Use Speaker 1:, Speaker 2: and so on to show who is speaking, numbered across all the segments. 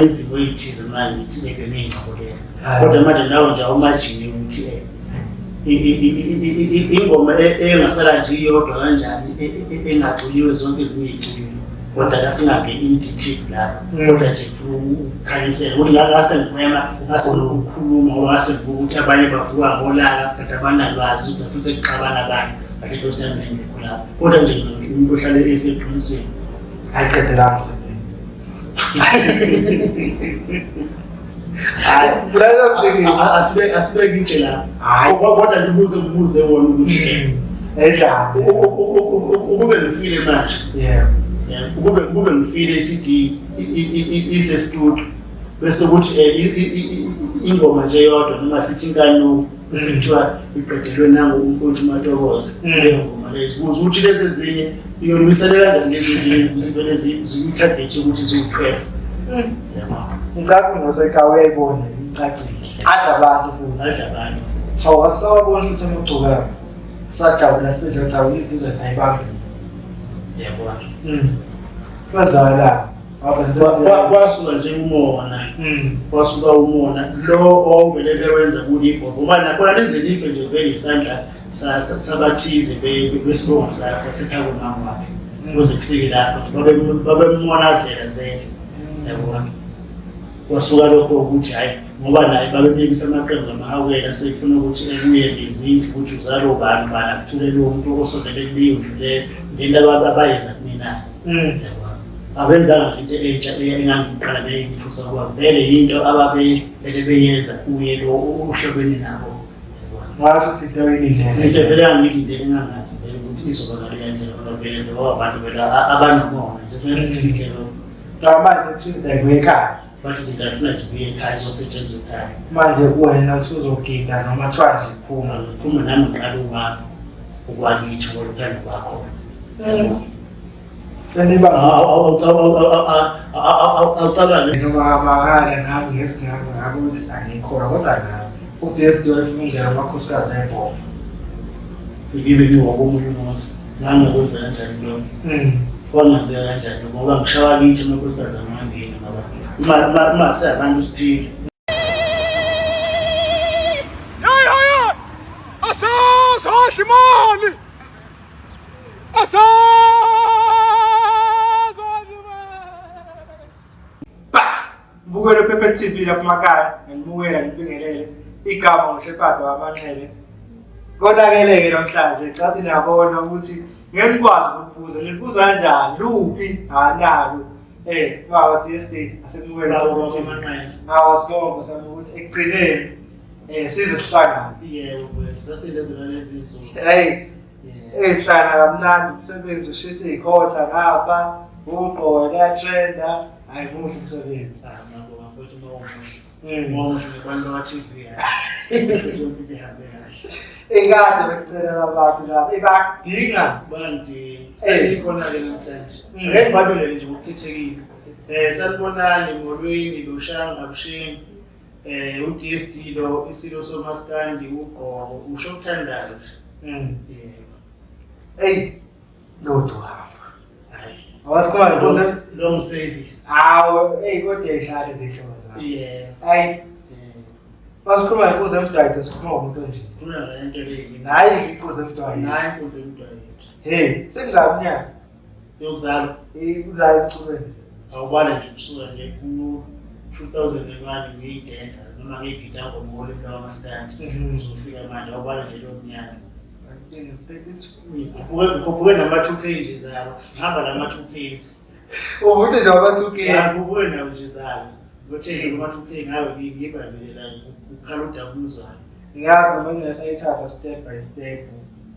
Speaker 1: Izimo ey'thize manje ngithi bebengiy'ncokolela, kodwa manje nawe nje awumajini ukuthi ingoma engasala nje iyodwa kanjani engaculiwe zonke ezinye iy'culiwe, kodwa kasingangeni in details lapho. Kodwa nje ngifuna ukukhanyisela ukuthi ngase ngigwema ngase ukukhuluma ngoba ngase ngibuka ukuthi abanye bavuka ngolaka kanti abanalwazi ukuthi futhi sekuxabana abanye, kanti inhloso yami yayingekho lapho. Kodwa nje umuntu ohlale eseqinisweni.
Speaker 2: Ayiqedelanga. Hayi,
Speaker 1: asibeke itshe lapho. Kodwa nje ubuze ubuze wona ukuthi
Speaker 2: enjani
Speaker 1: ukube ngifile manje.
Speaker 2: Yeah.
Speaker 1: Ukube ngifile i-CD ise-studio bese kuthi ingoma nje yodwa noma sithi inkanuko bese kuthiwa iqedelwe nangu umfowethu uMatokoza, leyo ngoma leyo zibuza ukuthi lezi ezinye iyonisele kanjani, lezi ezinye zivele zikwi-target yokuthi ziwu-12, yabo.
Speaker 2: Ngicathi ngosekhaya uyayibona, icacile. Adla abantu futhi.
Speaker 1: Adla abantu futhi.
Speaker 2: Awu, asisawaboni futhi amagcokana. Sajabula sidla, jabula insizwa sayibambile.
Speaker 1: Yabona.
Speaker 2: Kwenzakalani?
Speaker 1: Kwasuka nje umona, kwasuka umona lo owawuvele bewenza kulibhova uma nakhona lize life nje vele isandla sabathize besibongo sasekhaya komama wakhe kuze kufike lapho babemonazela vele, yabona. Kwasuka lokho ukuthi hhayi, ngoba naye babemyekisa amaqembu amahawukela sekufuna ukuthi ekuye ngezindlu ukuthi uzalwa ubani ubani, akucule lowo muntu osondele kuleyo ndlu leyo, lento abayenza kumina. Yabona, abenzanga nje into entsha engangiqala neyingithusa ngoba vele yinto ababevele beyenza kuye lo ohlobene nabo, yabona.
Speaker 2: Washo ukuthi into oyilindele.
Speaker 1: Into vele angiyilindele, engangazi vele ukuthi izoba ngaleya ndlela, ngoba vele nje abantu vele abanomona nje ngesifihle lokho.
Speaker 2: Cha, manje kuthiwa izinto ayibuye ekhaya.
Speaker 1: Bathi izinto ayifuna zibuye ekhaya, zizosetshenzwa ekhaya.
Speaker 2: Manje kuwena uthi uzogida noma kuthiwa nje phuma?
Speaker 1: Ngiphuma nami ngiqala ukwami okwakithi ngolokhuyana kwakhona.
Speaker 2: Seniba
Speaker 1: Awucabange.
Speaker 2: Noma makala nami ngesingami ngabe ukuthi angikholwa, kodwa nami uDSD wayefuna ukungena amakhosikazi ebhofa.
Speaker 1: Ngibe ngiwakomunye umuzi, ngangakwenza kanjani lokho? Kwangenzeka kanjani lokho? Ngoba ngishawa kithi amakhosikazi angangeni, ngoba uma seyabantu siphile.
Speaker 3: Hey, hey, hey! Asazodla imali! Asazodla imali!
Speaker 2: Mbukelo Perfect TV lapha emakhaya, nginimukela ngibingelele. Igama nguShepard waManxele. Konakeleke namhlanje, cathi niyabona ukuthi ngeke nikwazi ukubuza, nilibuza kanjani, luphi? Analo. Baba DSD asemukela.
Speaker 1: Baba waManxele.
Speaker 2: Hawu, sibonga sami ukuthi ekugcineni size sihlangane.
Speaker 1: Yebo, mfowethu, sasilinde zona lezi zinsuku.
Speaker 2: Hey, sihlangana kamnandi, umsebenzi ushisa ikhotha ngapha, ugqoka kuyatrenda. Hayi, muhle umsebenzi.
Speaker 1: Ah, ngiyabonga mfowethu, uma umuhle. Uma umuhle nabantu bakwa-TV, hhayi. Futhi yonke into ihambe kahle.
Speaker 2: Ekade bekucela labantu lapha, ebakudinga.
Speaker 1: Bayangidinga. Sengikhona-ke namhlanje. Ake ngibabelele nje ngokukhethekile. Sanibonani, molweni, loshanga, abusheni. U-DSD lo, isilo somaskandi, ugqoko, usho okuthandayo nje. Yebo.
Speaker 2: Eyi, lodwa hamba.
Speaker 1: Hhayi.
Speaker 2: Awasikhona nkonzo.
Speaker 1: Long service.
Speaker 2: Hawu, eyi kodwa ishaya lezi hlobo zakho.
Speaker 1: Yebo.
Speaker 2: Hayi,
Speaker 1: Yebo.
Speaker 2: masikhuluma ngenkunzi emdwayitho sikhuluma ngomuntu onje.
Speaker 1: Khuluma ngale nto le.
Speaker 2: Nayi inkunzi emdwayitho.
Speaker 1: Nayi inkunzi emdwayitho.
Speaker 2: Hey, sengingaki unyaka?
Speaker 1: Yokuzalwa.
Speaker 2: Eh, ula emculweni.
Speaker 1: Awubala nje kusuka nje ku-2001 ngiyidansa noma ngiyigida ngoma ngolimi lwakamaskandi. Uzofika manje awubala nje lowo mnyaka.
Speaker 2: I think it's 32.
Speaker 1: Ngikhuphuke nama-2K nje zalo. Ngihamba nama-2K.
Speaker 2: Ukuthi nje ama-2K.
Speaker 1: Ngikhuphuke nawo nje zalo. Ngothe kuma-2K ngabe ngiyibambile la kukhala udaba umzwana.
Speaker 2: Ngiyazi noma ngingasayithatha step by step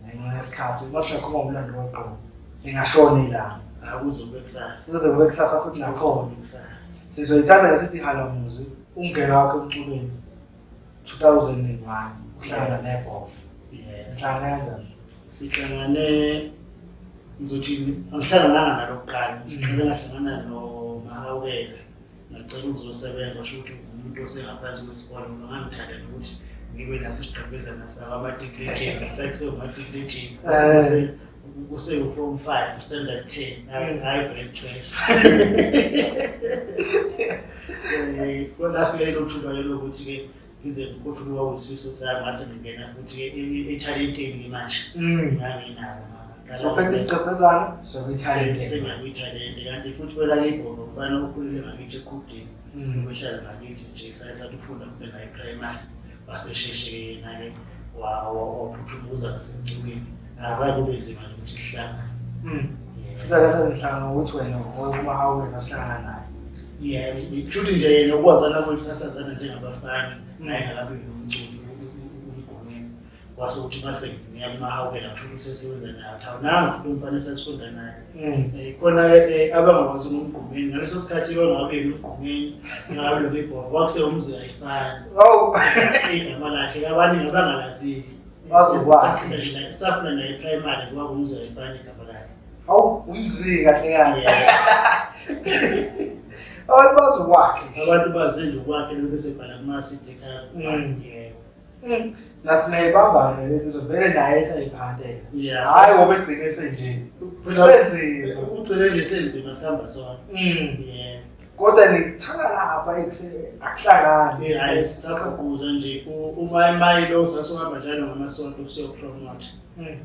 Speaker 2: ngenxa yesikhathi. Uma singakhuluma ngomlando woqobo, ingashona ilanga.
Speaker 1: Akuze kube kusasa.
Speaker 2: Kuze kube kusasa futhi nakhona.
Speaker 1: Kube kusasa.
Speaker 2: Sizoyithatha ngesithi Halamuzi, umngeno wakhe emculweni 2001 uhlangana nebhofa.
Speaker 1: Yeah.
Speaker 2: Nihlangane kanjani?
Speaker 1: Sihlangane, ngizothi angihlangananga nalo kuqala. Ngiqale ngahlangana noMahawukela. Ngacela ukuzosebenza, washo ukuthi umuntu osengaphansi kwesikole, ngoba ngangithandela ukuthi ngibe naso isigqebhezana sabo amatikuletsheni, ngisekusewu matikuletsheni. Kusewu-form 5, standard 10, hayi grade 12. Lafika lelo thuba lelo ukuthi-ke ngize ngikhothule kwakuyisifiso sami, ngase ngingena futhi-ke ethalenteni-ke manje. Nganginabo.
Speaker 2: Sophethe isigqebhezana sokwithalente.
Speaker 1: Sengiyakuyithalente, kanti futhi kwelake ibhova umfana okhulele ngakithi eqhudeni, ubehlala ngakithi nje, saye sathi ukufunda kube naye primary, wasesheshe-ke yena-ke waphuthuma ngasemculweni. Azange kube nzima nje ukuthi sihlangane.
Speaker 2: Futhi kahle ngihlangana ngokuthi wena uMahawukela uhlangana naye.
Speaker 1: Yeah, kushuthi nje yena ukwazana kwethu sasazana njengabafana, ayengakabi nomculi uMgqumeni. Kwase ukuthi mase ngiya kuMahawukela ngisho ukuthi sesebenza naye, athi hawu nangu futhi umfana esasifunda naye. Khona-ke abangakwazi ngoMgqumeni ngaleso sikhathi bangabe uMgqumeni, ngabe lo ibhova kwakusewumzi ayifani.
Speaker 2: Hawu.
Speaker 1: Igama lakhe abaningi abangalaziyo.
Speaker 2: Bazokwakhe.
Speaker 1: Safunda naye primary, kwakuwumzi ayifani igama lakhe.
Speaker 2: Hawu, umzi kahle kahle.
Speaker 1: Yeah.
Speaker 2: Abantu bazokwakhe.
Speaker 1: Abantu baze nje ukwakhe lokhu besebhala kuma-CD cover. Yeah.
Speaker 2: Nasinayibambane lethi vele naye esayibhandela.
Speaker 1: Yeah.
Speaker 2: Hayi ngoba egcine senje.
Speaker 1: Phela
Speaker 2: Senzima.
Speaker 1: ugcine nje senzima sihamba sonke. Yeah.
Speaker 2: Kodwa nithola lapha ethi akuhlangani.
Speaker 1: Eh, hayi sisaqhuquza nje umayimayi lo sasuhamba njalo ngamasonto siyopromotha.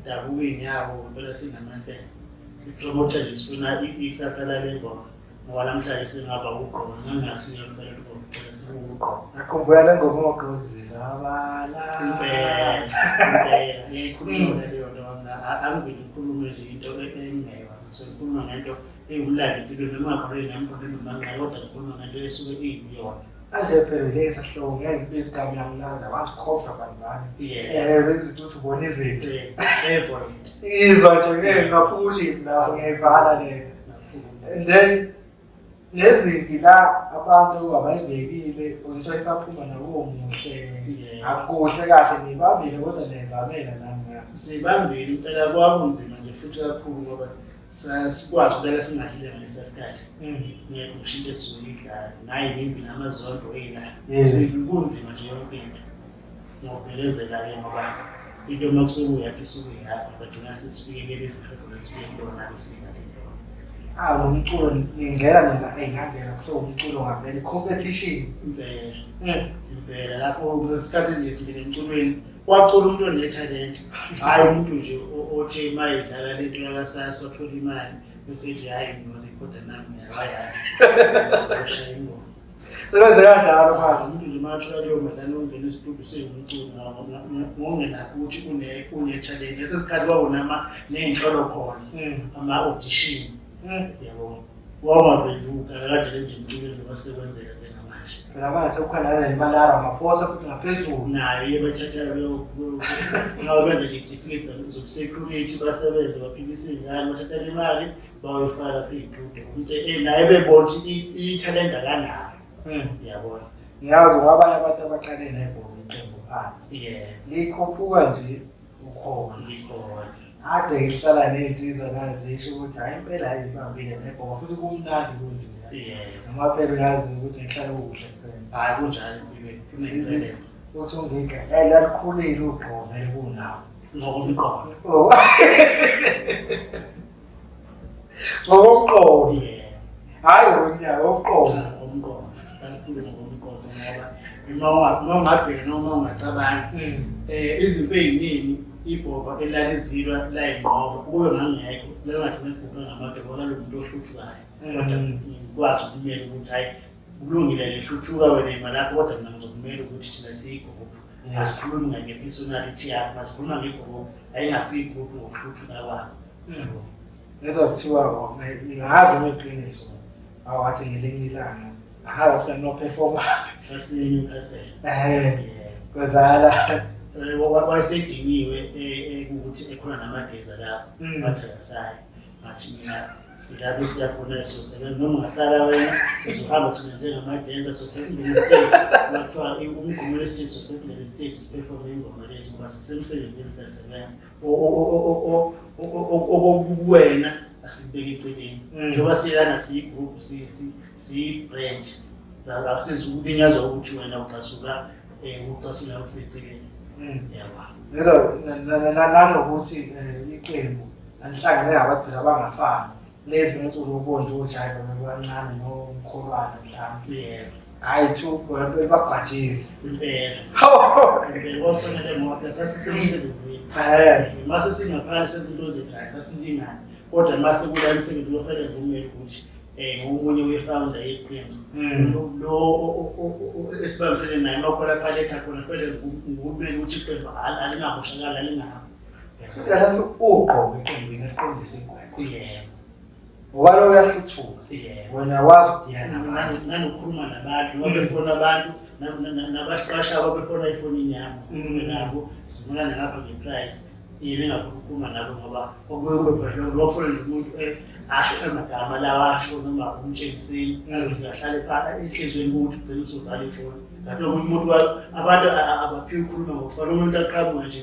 Speaker 1: Dabuka iy'nyawo impela sinamansense. Sipromotha nje sifuna ikusasa lale ngoma. Ngoba namhlanje singaba ugqoka, ngangazi impela ukuthi sekuwugqoka.
Speaker 2: Ngakhumbula le ngoma ogqozizabala.
Speaker 1: Impela, impela. Ngiyayikhuluma leyo nto mina, angivele ngikhulume nje into engingeyona. So ngikhuluma ngento ewumlando empilweni, noma ngaqondene nami ngiqonde nomanqayi, kodwa ngikhuluma ngento esuke iyiyona.
Speaker 2: Manje phela lesa hloko ngeke ngibize igama lami nazi abangikhomba abantu bami.
Speaker 1: Yeah.
Speaker 2: Benza ukuthi ubone izinto.
Speaker 1: Favorite.
Speaker 2: Izwa nje ngeke ngaphuma ulimi lapho ngiyayivala leyo. And then nezimpi la abantu abayibekile ngithiwa isaphuma nakomuhle.
Speaker 1: Yeah.
Speaker 2: Akukuhle kahle nibambile kodwa niyazamela nani ngani.
Speaker 1: Sibambile impela, kwakunzima nje futhi kakhulu ngoba sasikwazi ukulala singadlile ngalesa sikhathi. Ngeke ngisho into esisuke idlala nayi nempi namazondo eyila.
Speaker 2: Yes.
Speaker 1: Kunzima nje yonke into. Ngokubekezela-ke ngoba into uma kusuke uyakho isuke yakho, sagcina sesifike kulezi sagcina sifike kulona lesinga lento.
Speaker 2: Ah, nomculo ningena nina ngangena kusewumculo ngempela i-competition.
Speaker 1: Impela. Impela lapho ngesikhathi nje singene emculweni kwacula umuntu onethalente, hhayi umuntu nje othe uma edlala lento yakasasa wathola imali bese ethi hhayi ngiyorekhoda nami ngiyawayani ushaya ingoma.
Speaker 2: Sebenze kanjalo manje.
Speaker 1: Umuntu nje uma athola leyo madlana ongena esitudio sewumculo ngokungenakho ukuthi unethalente. Ngaleso sikhathi kwakunama ney'nhlolo khona, ama-audition, yabo. Wawungaveli nje ugalakadele nje emculweni njengoba sekwenzeka njengamanje.
Speaker 2: Phela manje sekukhona nemali yaRamaphosa futhi ngaphezulu.
Speaker 1: Nayo iye bathatha ngabe benza nje zobusecurity, basebenze baphilise iy'ngane, bathatha le mali bayoyifaka lapha ey'tudio. Umuntu naye bebona ukuthi ithalente akanalo. Yabona.
Speaker 2: Ngiyazi ngoba abanye abantu abaqale nebhola iqembu phansi.
Speaker 1: Yeah.
Speaker 2: Likhuphuka nje ukhona.
Speaker 1: Likhona.
Speaker 2: Ade ngihlala ney'nsizwa nazisho ukuthi hhayi impela ayibambile nebhola futhi kumnandi kunje.
Speaker 1: Yeah.
Speaker 2: Noma phela uyazi ukuthi ngihlale kuhle kuphela.
Speaker 1: Hhayi kunjalo empilweni, kuney'nselelo.
Speaker 2: Uthi ungiga, eh lalikhulile ugqobo vele kunawo.
Speaker 1: Ngokomqondo.
Speaker 2: Oh. Ngokomqondo.
Speaker 1: Yeah.
Speaker 2: Hhayi ngokomnyaka, ngokomqondo.
Speaker 1: Ngokomqondo. Lalikhule ngokomqondo ngoba uma ungabheka noma ungacabangi, izinto ey'ningi ibhova elalizilwa layinqoba, ukube ngangingekho lalingagcina libhubhe ngamadoda ngoba lalo muntu ohluthukayo. Kodwa ngikwazi ukumela ukuthi hhayi kulungile le hluthuka wena ima lapho, kodwa mina ngizokumela ukuthi thina siyigruphu. Asikhulumi nge-personality yakho, masikhuluma ngegruphu, ayingafiki igruphu ngokuhluthuka kwakho.
Speaker 2: Ngezwa kuthiwa ngingazi noma iqiniso, awathi ngelinye ilanga ahazi kufuna no-performa.
Speaker 1: Sasiye eNewcastle.
Speaker 2: Kwenzakala.
Speaker 1: Wayesediniwe ukuthi ekhona namageza lapho, wathi akasayi. Ngathi mina silabe siyakhona siyosebenza, noma ungasala wena sizohamba thina njengamadensa sofike singene stage. Kwathiwa umgqumo westage sofike singene stage siperforme ingoma lezi ngoba sisemsebenzini siyasebenza. Okokuwena asikubeke eceleni. Njengoba siyelana siyi-group, siyi-brand, asizukulinyazwa ukuthi wena ucasula ukucasula okuseceleni. Yabo.
Speaker 2: Ngezwa nanokuthi iqembu Nanihlangene nabantu phela abangafani. Lezi ngensuku ubonje ojayiva bebancane nomkholwane mhlawumbe.
Speaker 1: Yebo.
Speaker 2: Hhayi thu bona phela bagwajisi.
Speaker 1: Impela. Impela kwakufanele ngoba phela sasisemsebenzini. Mase singaphandle senza into zethu hhayi sasilingana. Kodwa mase kula emsebenzini kufanele ngumele ukuthi ngomunye we-founder yeqembu. Lo esibambisene naye makhona phale ekhaya khona kufanele ngumele ukuthi iqembu alingaboshakali alingabo.
Speaker 2: Kahle uqobo eqembini eliqondisa igwegwe.
Speaker 1: Yebo.
Speaker 2: Ngoba lo uyahluthuka.
Speaker 1: Yebo.
Speaker 2: Wena wazi ukudila nabantu.
Speaker 1: Nanokukhuluma nabantu noma befona abantu nabaqasha ababefona efonini yami ngikhulume nabo sivumelane ngapha nge-price yena engakhona ukukhuluma nabo ngoba kwakuye kube khona lokho lokufona nje umuntu asho amagama lawa asho noma umtshengiseni azofika ahlale enhliziyweni ukuthi ugcine usuvala ifoni kanti omunye umuntu abantu abaphiwe ukukhuluma ngokufana umuntu aqhamuke nje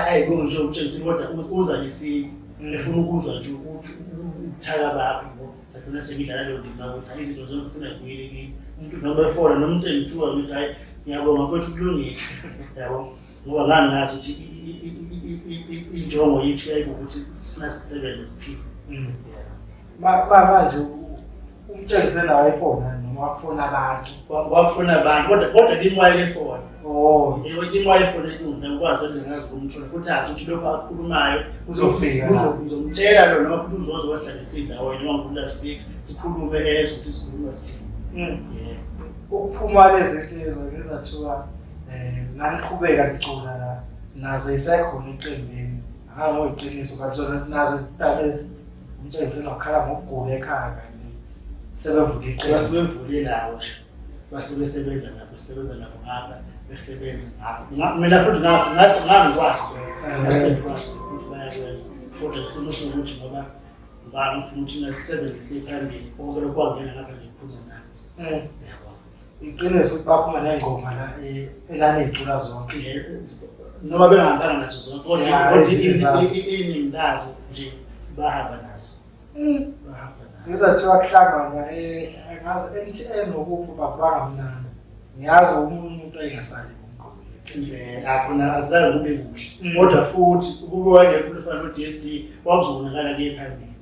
Speaker 1: ayibonge nje umtshengiseni kodwa uza nesintu efuna ukuzwa nje ukuthi ubuthaka bakho ngo agcina sengidlala leyo ndima ukuthi hayi izinto zonke ufuna zibuyele kimi umuntu noma efona noma umuntu engithuka ngithi hayi ngiyabonga futhi kulungile yabo ngoba ngangazi ukuthi injongo yethu yayikukuthi sifuna sisebenze siphile.
Speaker 2: Manje umtshengiseni wayefona noma wakufona abantu?
Speaker 1: Wakufona abantu kodwa kimi wayefona.
Speaker 2: Oh.
Speaker 1: Yebo kimi wayefona ecingo ngikwazi ukuthi ngingazi ukumthola futhi azi ukuthi lokho akukhulumayo
Speaker 2: uzofika.
Speaker 1: Ngizomtshela lo noma futhi uzoze wahlalisa indawo noma ngivula speak sikhulume ezwe ukuthi sikhuluma sithini. Yebo.
Speaker 2: Ukuphuma lezi nsizwa ngizathuka naniqhubeka nicula la nazo isekhona eqembini akangoyiqiniso kanti zona nazo zidale umtshengiseni wakhala ngokugula ekhaya kanti sebevule iqembu.
Speaker 1: Basebevule lawo nje basebesebenza nabo sisebenza nabo ngapha besebenza ngapha mina futhi ngase ngangikwazi ngase ngikwazi ukuthi bayakwenza kodwa isimo sokuthi ngoba ngifuna ukuthi nasisebenzise phambili konke lokhu kwangena ngapha ngikhuluma nabo. Yabo.
Speaker 2: Iqiniso ukuthi baphuma ney'ngoma la elaney'cula zonke.
Speaker 1: Noma bengahambanga nazo zonke kodwa iningi lazo nje bahamba nazo. Bahamba nazo.
Speaker 2: Ngizathiwa kuhlangana ngazi MTN nokuphi bakubanga mnandi. Ngiyazi omunye umuntu engasali ngomqondo.
Speaker 1: Akhona akuzange kube kuhle. Kodwa futhi ukube wayengekho umuntu ofana no-D_S_D kwakuzobonakala kuye phambili.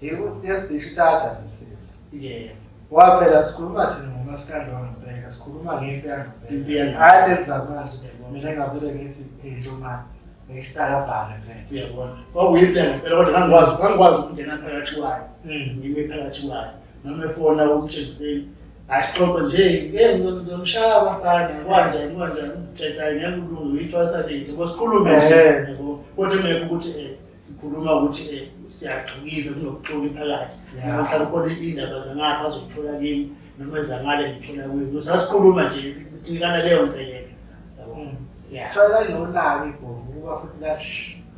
Speaker 2: Yebo, D_S_D shuthi azisiza.
Speaker 1: Yebo.
Speaker 2: Waphela sikhuluma thina ngomasikandi wangempela, sikhuluma ngento yangempela. Hhayi lezi zamanje, mina ngavele ngithi injomani, ngistakabhale vele.
Speaker 1: Uyabona. Kwakuyimpi yangempela kodwa ngangikwazi ukungena phakathi kwayo. Ngime phakathi kwayo. Noma efona umtshengiseni. Asixoxe nje, ngeke ngizomshaya abafana, kanjani kanjani, utshela ngeke ulunge uyithwasa lethu. Sikhulume nje, yabo. Kodwa ngeke ukuthi sikhuluma ukuthi siyagxukiza kunokuxoka phakathi. Noma mhlawumbe khona indaba zangapha azothola kimi noma ezangale ngithola kuyo. Sasikhuluma nje sinikana leyo nselelo. Yabo. Yeah.
Speaker 2: Thola nolaka ibhovu kuba futhi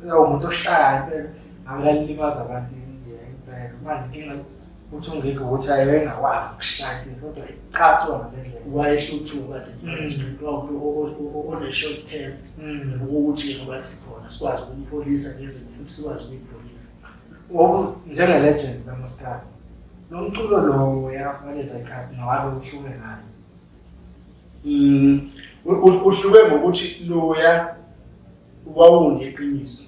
Speaker 2: la umuntu oshaya impela ngabe lalimaza abantu impela. Manje inkinga uthi ungeke ukuthi ayengakwazi ukushaya isinto kodwa icaswa ngale ndlela.
Speaker 1: Wayehluthuka kade mfethu umuntu one-short temper. Ukuthi ngoba sikhona sikwazi ukumpholisa ngezimo futhi sikwazi ukuyipholisa.
Speaker 2: Ngoba njenge-legend kaMaskandi, lo mculo lo waleza y'khathi nowalo uhluke ngani?
Speaker 1: Uhluke ngokuthi loya wawuneqiniso.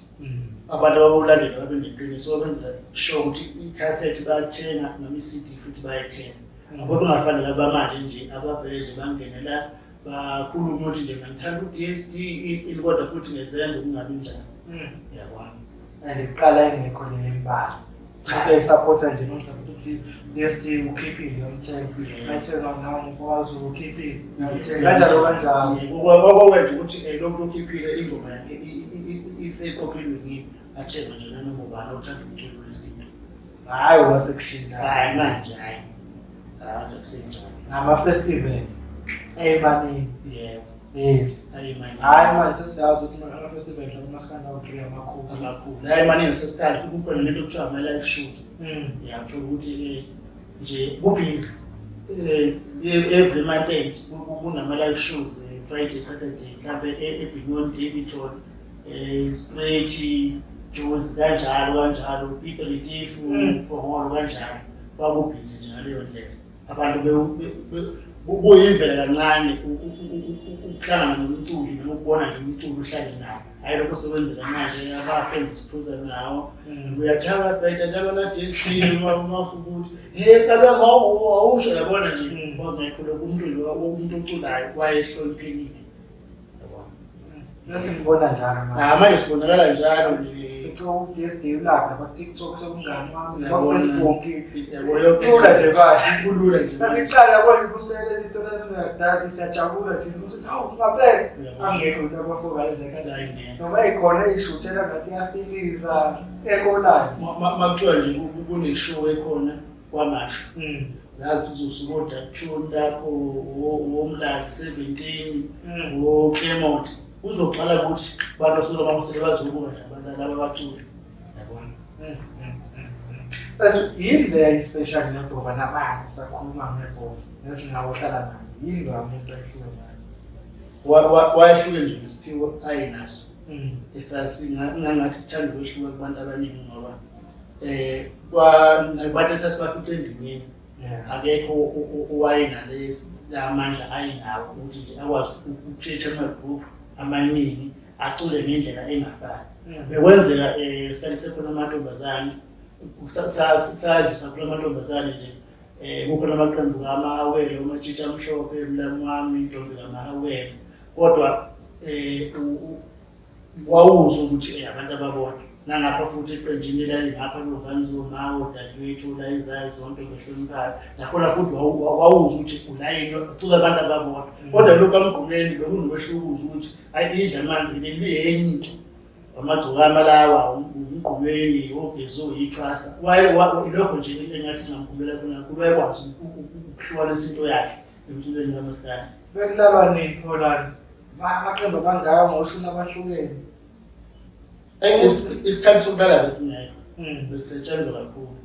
Speaker 1: Abantu abawulandela babeneqiniso, babenza sure ukuthi ikhasethi bayathenga noma i-C_D futhi bayayithenga. Abo bengafani nabamanje nje abavele nje bangenela bakhuluma ukuthi nje ngithanda u-D_S_D ini kodwa futhi ngezenzo kungabi njalo. Yabona.
Speaker 2: And iqala ingekho le mibala. Into eyisaphotha nje nongisapotha u-D_S_D ukhiphile uyamthenga. Mayithenga nawe ngokwazi ukhiphile uyamthenga. Kanjalo kanjalo.
Speaker 1: Kwakwenza ukuthi lo muntu ukhiphile ingoma yakhe iseqophelweni yini athenge nje nanoma ubani othanda umculo wesintu.
Speaker 2: Hhayi wasekushintsha.
Speaker 1: Hhayi manje hhayi. Hhayi akusenjalo.
Speaker 2: Nama-festival ayimaningi.
Speaker 1: Yebo.
Speaker 2: Yes.
Speaker 1: Ayimaningi.
Speaker 2: Hhayi manje sesiyazi ukuthi ama-festival mhlawumbe umasikandi awu-three amakhulu.
Speaker 1: Amakhulu. Hhayi maningi sesiqala futhi kukhona lento okuthiwa ama-live shows. Uyathola ukuthi nje kubhizi every month end kunama-live shows Friday, Saturday mhlampe eBenoni, Daveyton, Spreti, Jozi kanjalo kanjalo, Piet Retief, Phongolo kanjalo. Kwakubhizi nje ngaleyo ndlela. Abantu kuyivela kancane ukuhlangana nomculi noma ukubona nje umculi uhlale naye. Hhayi lokho sekwenzeka manje abafenzi siphuza nawo. Uyathaka bheda njalo na-DST uma ufukuthi hey cabanga awusho yabona nje kwangekho lokho umuntu nje umuntu oculayo wayehloniphekile. Yabona.
Speaker 2: Bese ngibona njalo manje.
Speaker 1: Ah manje sibonakala njalo nje.
Speaker 2: Fica u-PSD ulapha kwa-TikTok sekumngani wami,
Speaker 1: Uyabona.
Speaker 2: kwa-Facebook.
Speaker 1: Yabo yonke
Speaker 2: Kulula nje manje.
Speaker 1: Kulula nje manje.
Speaker 2: Ngiqala yabona ngipostela lezi zinto ezingakudala siyajabula thina ukuthi hawu ngaphela.
Speaker 1: Uyabona.
Speaker 2: Angekho ukuthi abafoka lezi khathi.
Speaker 1: Hayi, ngeke.
Speaker 2: Noma ikhona eyishuthela ngathi iyafiliza ekolayo.
Speaker 1: Makuthiwa nje kune-show ekhona kwamashu. Yazi ukuthi uzosuka oDarktoon lapho woMlazi 17 woClermont. Uzogcwala ukuthi abantu basuke bamosele bazobuka nje abantu laba abaculi. Yabona.
Speaker 2: But yini le yayi-special ngebhova namanje sisakhuluma ngebhova nesingabe uhlala nayo yini lo muntu ayihluke ngayo?
Speaker 1: Wayehluke nje ngesiphiwo ayenaso. Esasingangathi sithanda ukwehluka kubantu abaningi ngoba nabantu esasibafice endimeni akekho owayenalezi lamandla ayenawo ukuthi nje akwazi uku-create ama-group amaningi acule ngendlela engafani. Bekwenzeka isikhathi kusekhona amantombazane kusaje sakhula amantombazane nje kukhona amaqembu kaMahawelo, uMatshitshi amhlophe, Mlamu wami, intombi kaMahawelo. Kodwa wawuzwa ukuthi abantu ababodwa nangapha futhi eqenjini elalingapha kubanzoma odadewethu layizazi zonke behloniphayo nakhona futhi wawuzwa ukuthi ulayini ucula abantu ababodwa. Kodwa lokhu kaMgqumeni bekunomehluko uzwa ukuthi hayi idla amanzi leli liyenye into amagcokama lawa uMgqumeni ogezo yithwasa ilokho nje engathi singamkhumbula khona kakhulu wayekwazi ukuhlukanisa into yakhe emculweni kaMaskandi.
Speaker 2: Bekulalwa nini Holland? Amaqembu abangaka ngoshuni abahlukene.
Speaker 1: Isikhathi sokulala besingekho. Bekusetshenzwa kakhulu.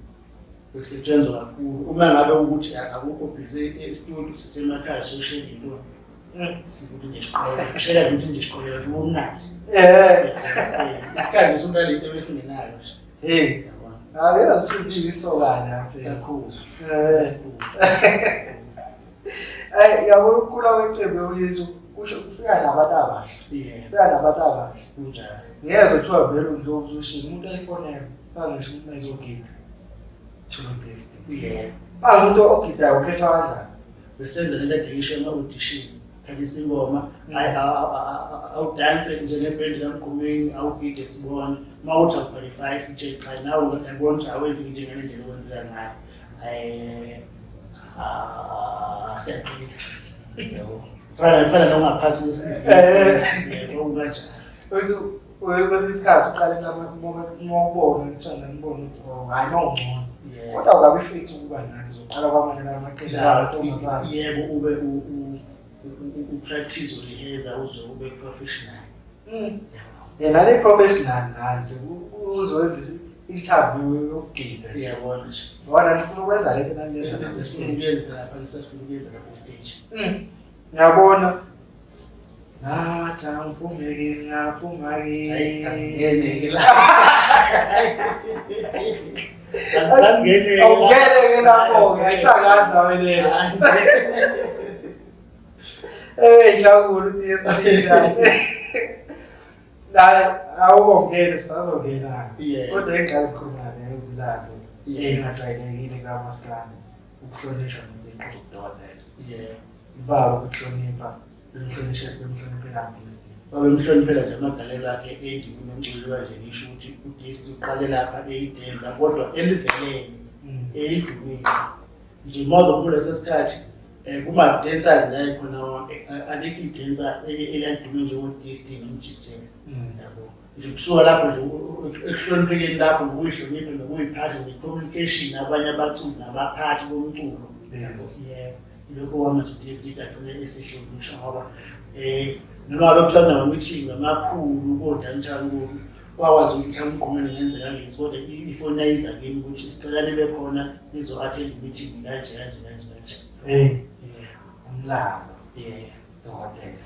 Speaker 1: Bekusetshenzwa kakhulu. Uma ngabe ukuthi akukho busy e-studio sisemakhaya siyoshela into. Sikuthi nje siqola. Shela ukuthi nje siqola nje kumnandi. Isikhathi sokulala into ebesingenayo nje.
Speaker 2: Hey.
Speaker 1: Yabona.
Speaker 2: Ake sithi isokana
Speaker 1: Kakhulu.
Speaker 2: Ay yabo ukukhula kweqembu uyizwa kusho kufika nabantu abasha.
Speaker 1: Yeah.
Speaker 2: Kufika nabantu abasha.
Speaker 1: Kunjalo.
Speaker 2: Ngiyezwa kuthiwa vele nje uzoshiya umuntu ayifonela, faka ngisho umuntu ayizogida. Thulo test.
Speaker 1: Yeah.
Speaker 2: Manje umuntu ogidayo ukhethwa kanjani?
Speaker 1: Besenza lento ade ngisho ema-audition. Sikhalisa ingoma, awudanse njengebhendi kaMgqumeni, awugide sibone. Uma uthi awuqualify sitshele cha nawe uyabona ukuthi awenzi into ngale ndlela okwenzeka ngayo. Siyaqinisa. Yabo. Fana nongaphasi kwe-CV. Yebo, kanjalo.
Speaker 2: Uthi kwesinye isikhathi uqale uma ubona ngithanda ngibone ukuthi oh hayi mawungcono.
Speaker 1: Yebo.
Speaker 2: Kodwa awukabi fit ukuba nathi uzoqala kwamanye lamaqembu amantombazane.
Speaker 1: Yebo, ube u-practice uriheza uze ube professional.
Speaker 2: Yena le professional nansi uzowenza interview yokugida.
Speaker 1: Uyabona nje.
Speaker 2: Ngoba nifuna ukwenza lento naniyenza.
Speaker 1: Sifuna ukuyenza lapha, nisafuna ukuyenza lapha stage.
Speaker 2: Ngiyabona. Ngathi angiphumeki, ngaphuma-ke.
Speaker 1: Hayi, angingene-ke la. Angisangene-ke la.
Speaker 2: Awungene-ke lapho-ke, ayisakazi nawe leyo. Eh, dlakulu DSTV. La awubongene sisazongena.
Speaker 1: Yeah.
Speaker 2: Kodwa engane ngikhuluma nayo umlando
Speaker 1: Yeah.
Speaker 2: engajwayelekile kaMaskandi ukuhlonishwa neziqu zobudokotela.
Speaker 1: Yeah.
Speaker 2: Ibaba ukuhlonipha, bemhlonishwa bemhloniphela DSTV.
Speaker 1: Babemhloniphela nje amagalelo akhe endimeni yomculo kanje ngisho ukuthi uDSTV uqale lapha eyidenza kodwa elivelele elidumile. Nje uma uzokhumbula leso sikhathi kuma-dancers la ekhona wonke alikho i-dancer elalidume njengo-DSTV noMjikijela. Yabo. Nje kusuka lapho nje ekuhloniphekeni lapho nokuyihlonipha nokuyiphatha ne-communication nabanye abaculi nabaphathi bomculo.
Speaker 2: Yes.
Speaker 1: Yebo. Lokho kwamenza u-DSTV agcine esehlonishwa ngoba noma ngabe kuthiwa kunama-meeting amakhulu kodantshankulu kwakwazi ukuthi mhlawumbe uMgqumeni ngenzeka ngezi kodwa ifoni yayiza kimi ukuthi sicela nibe khona nizo-attend i-meeting kanje kanje kanje kanje.
Speaker 2: Hey,
Speaker 1: Yeah.
Speaker 2: umlando
Speaker 1: Yeah.
Speaker 2: dokotela.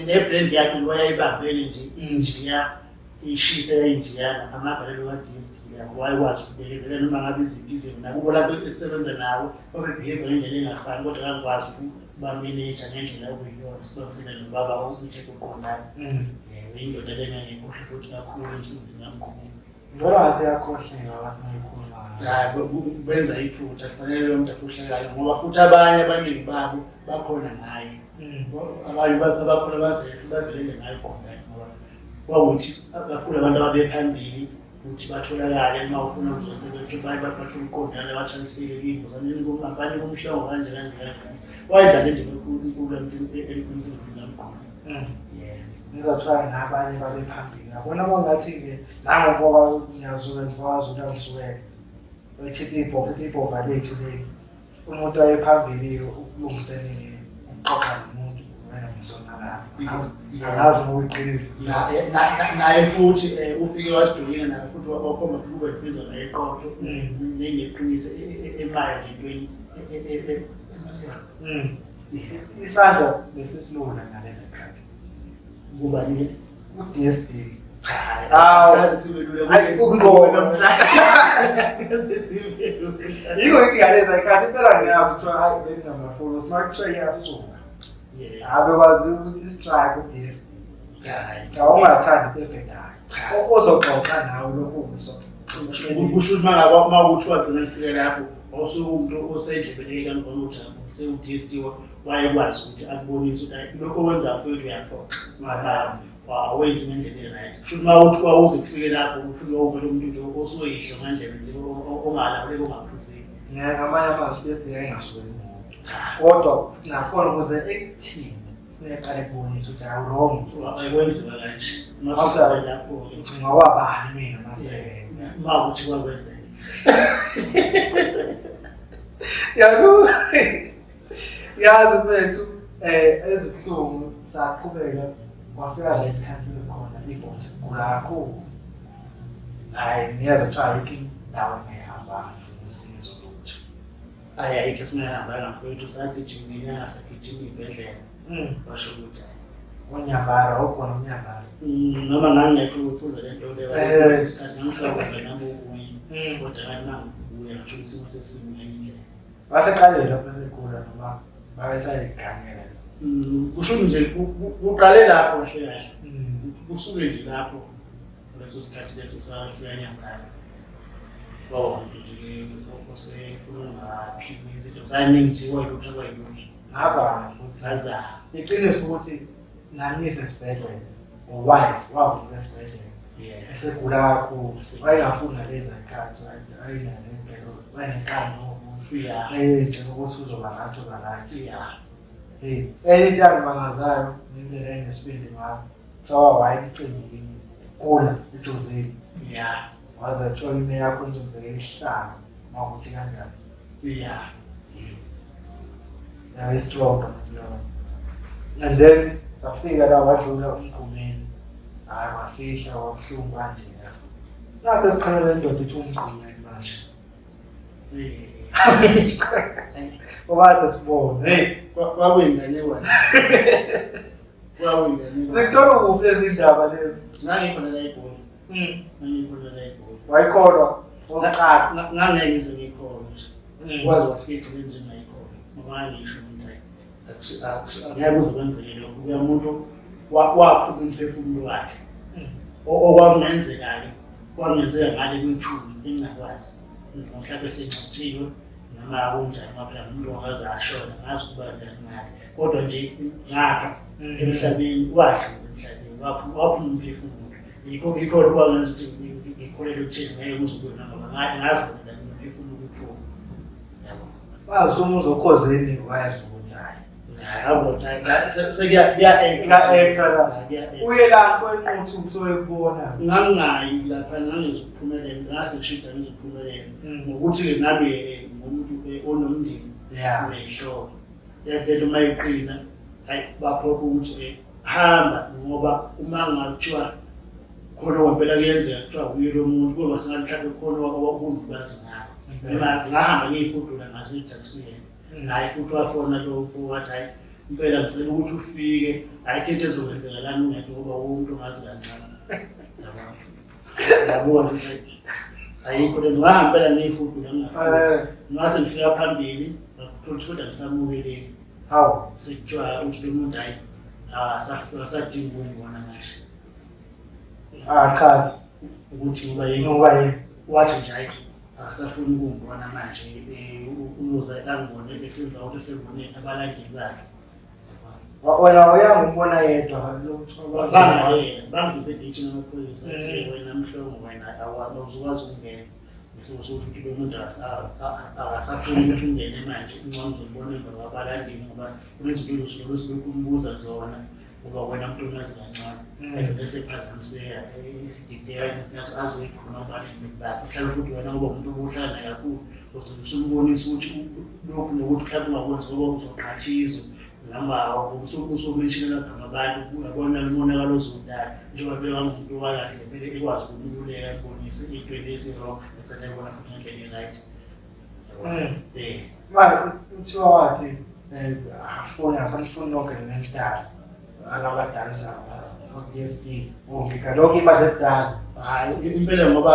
Speaker 1: Ne-brand yakhe wayayibambene nje injiya Ishise yayinjeyana amagalelo ka-DSD wayekwazi ukubekezela noma ngabe iziphi izimo nakubo lapho esisebenza nabo babebehave ngendlela engafani kodwa kangikwazi ukubameneja ngendlela okuyiyona sibambisene nobaba umthetho oqondayo. Yebo, indoda bengangekhohle futhi kakhulu emsebenzini kamkhulu.
Speaker 2: Ngibona ngathi yakhohleka abantu mayikhuluma.
Speaker 1: Hayi, benza iphutha kufanele lo muntu akhohlakale ngoba futhi abanye abaningi babo bakhona ngaye. Abanye abakhona bavele futhi bavelele ngaye uqondayo ngoba kwawukuthi kakhulu abantu ababephambili ukuthi batholakale uma ufuna ukuzosebenza baye bathole uqondana batransfere kimi abanye kumhlongo kanje kanje kanje. Wayedlala indima enkulu emsebenzini kamgqumo. Yeah.
Speaker 2: Ngizothiwa nabanye babephambili. Yabona uma ngathi-ke nangofoka ngiyazula ngifakazi uyangisuwela. Wethinta ibhovu, ithi ibhova lethu leli. Umuntu wayephambili ukulungiselele ukuxoxa nomuntu wena ngisonakala. Angazi noma uyiqiniso.
Speaker 1: Naye futhi ufike wasijoyina naye futhi wakhomba futhi ukuba insizwa naye eqotho neneqiniso emayo nje entweni
Speaker 2: Isandla besisilula ngalezi khathi.
Speaker 1: Kuba ni
Speaker 2: U-DSD.
Speaker 1: Cha,
Speaker 2: Hawu.
Speaker 1: asikaze sibe lula
Speaker 2: Hayi,
Speaker 1: kulesi
Speaker 2: ukubona.
Speaker 1: namhlanje. Asikaze sibe lula.
Speaker 2: Yiko ngithi ngalezi khathi impela ngiyazi kuthiwa hayi benginama-follows uma kuthiwa iyasuka.
Speaker 1: Yeah.
Speaker 2: Ave kwazi ukuthi i-strike u-DSD.
Speaker 1: Hayi.
Speaker 2: Cha ungathandi into ebhedayo.
Speaker 1: Cha.
Speaker 2: Ozoxoxa nawe lokhu kuso.
Speaker 1: Kusho ukuthi uma ngabe uma ukuthi wagcina kufika lapho wawusuke umuntu osendlebeleke kangibona ukuthi sewu-DSD wayekwazi ukuthi akubonise ukuthi hayi, lokho okwenzayo mfowethu uyaphoxa ngoba awenzi ngendlela e-right. Kusho ukuthi uma uthi wawuze kufike lapho kusho ukuthi wawuvele umuntu nje osoyihlo ngandlela nje ongalawuleki ongaphuzeki.
Speaker 2: Ngamanye amazwi u-DSD yayingasuki umuntu.
Speaker 1: Cha.
Speaker 2: Kodwa nakhona ukuze ekuthini kufuneka eqale kubonise ukuthi awu wrong.
Speaker 1: Akwenziwa kanje. Uma sufike lapho-ke
Speaker 2: Uthi ngawabani mina mase.
Speaker 1: uma ukuthi kwakwenzeka.
Speaker 2: Yabo. Yazi mfethu ezibuhlungu saqhubeka kwafika lesikhathi khona ibhosi gula kakhulu. Hayi ngiyezwa kuthiwa ayikho indawo engayihamba ngifuna usizo lutho.
Speaker 1: Hhayi ayikho esingayihambanga mfowethu sagijima inyanga sagijima iy'bhedlela. Washo ukuthi hhayi.
Speaker 2: Unyambara ukhona unyambara.
Speaker 1: Noma ngangingekho ukuphuza le nto le isikhathi ngangisakwenza nami okunye. Kodwa ngathi mangibuya ngisho isimo sesimo ngenye indlela.
Speaker 2: Baseqalile lapho segula noma babesayigangela.
Speaker 1: Kusho nje kuqale lapho kahle kahle. Kusuke nje lapho leso sikhathi leso siyanyambana. Kwaba umuntu nje osefuna ungaphili izinto zaningi nje kwayilutho kwayilutho.
Speaker 2: Ngazama futhi.
Speaker 1: Sazama.
Speaker 2: Iqiniso ukuthi nami ngisesibhedlela ngowise wavuka esibhedlela.
Speaker 1: Yeah.
Speaker 2: Esegula kakhulu. Wayengafuni nalezi zikhathi wayenazo impela wayenenkani ngokusho.
Speaker 1: Yeah.
Speaker 2: Ayetshela ukuthi uzoba right uzoba right.
Speaker 1: Yeah.
Speaker 2: Hey, enye into yangimangazayo ngendlela engesibindi ngayo. Kuthiwa wayemcimbini kula ejozini.
Speaker 1: Yeah.
Speaker 2: Waze athola imeya yakho izombekela isihlalo makuthi kanjani.
Speaker 1: Yeah.
Speaker 2: Yabe strong leyo. And then safika la wadlula umgqumeni. Hayi wafihla wabuhlungu kanje. Nakho esiqhela indoda ithi umgqumeni manje. Obade sibone. Hey,
Speaker 1: Kwakuyinganekwane. Kwakuyinganekwane.
Speaker 2: zikuthola kuphi lezi ndaba lezi?
Speaker 1: Ngangikhona la eGoli. Ngangikhona la eGoli.
Speaker 2: Wayikholwa okokuqala.
Speaker 1: Ngangeke ngize ngiyikholwe nje. Waze wafika egcineni nje ngayikholwa. Ngoba ngangisho ukuthi hayi angeke kuze kwenzeke lokho. Kuya umuntu wakhupha umphefumulo wakhe. Okwakungenzeka-ke kwakungenzeka ngale kwithuli engingakwazi. Mhlawumbe sengcwatshiwe noma kunjani ngoba phela umuntu wakaze ashona ngazi ukuba kanjani ngale. Kodwa nje ngapha emhlabeni wadlula emhlabeni waphuma umphefumulo. Yikho lokho kwangenza ukuthi ngikholelwe ekutheni ngeke kuze kube noma ngazibonela umphefumulo uphuma. Yabo.
Speaker 2: Wazi umuzi okhozini wayazi ukuthi hayi.
Speaker 1: Yabo sekuya-actor
Speaker 2: la. Uye lapho enquthu usoyekubona.
Speaker 1: Ngangingayi lapha ngangizuphumelela ngase ngishida ngizuphumelela ngokuthi-ke nami ngumuntu onomndeni ney'hlobo. Lento uma iqina hayi baphoqa ukuthi hamba ngoba uma ngathiwa khona kwempela kuyenzeka kuthiwa uye lo muntu kuyoba sengathi mhlawumbe khona okunolwazi ngakho. Noma ngahamba ngiyihudula ngaze ngijabusile. Hhayi futhi wafona lo mfo wathi hhayi impela ngicela ukuthi ufike ayikho into ezokwenzeka lana ungekho ngoba uwumuntu ongazi kancane. Yabuka nje ayikho lento, ngahamba ngiyihudula ngingafuni. Ngase ngifika phambili ngakuthola ukuthi futhi angisamukeleki.
Speaker 2: Hawu.
Speaker 1: Sekuthiwa ukuthi lo muntu hhayi akasadingi ukungibona manje.
Speaker 2: Ah, chaza.
Speaker 1: Ukuthi ngoba yini?
Speaker 2: Ngoba yini?
Speaker 1: Wathi nje hhayi akasafuni ukungibona manje, uzoze angibone esemva kokuthi esebone abalandeli bakhe.
Speaker 2: Wena uyangumbona yedwa lutho.
Speaker 1: Bangalela, bangivimbe egeyithini amaphoyisa athi wena Mhlongo wena awuzukwazi ukungena. Ngesimo sokuthi ukuthi lo muntu akasafuni ukuthi ungene manje, ingcono uzombona emva kwabalandeli ngoba kunezinto ozosuke usilokhu umbuza zona ngoba wena muntu omazi kancane. Agcine esephazamiseka esidideka azoyikhuluma kubalandeli bakhe. Mhlawumbe futhi wena ngoba umuntu obuhlala naye kakhulu ugcina usumbonisa ukuthi lokhu nokuthi mhlawumbe ungakwenzi ngoba uzoqhathiswa noma usumenshina amagama abantu, uyabona umonakalo ozowudala njengoba vele wangumuntu owakahle vele ekwazi ukumluleka embonise ey'ntweni ezi-wrong egcina ebona futhi ngendlela e-right.
Speaker 2: Manje kuthiwa wathi afuni asamfuni nonke nendala alabadala o-D S D ongika lonke ibandla elidala.
Speaker 1: Hhayi impela ngoba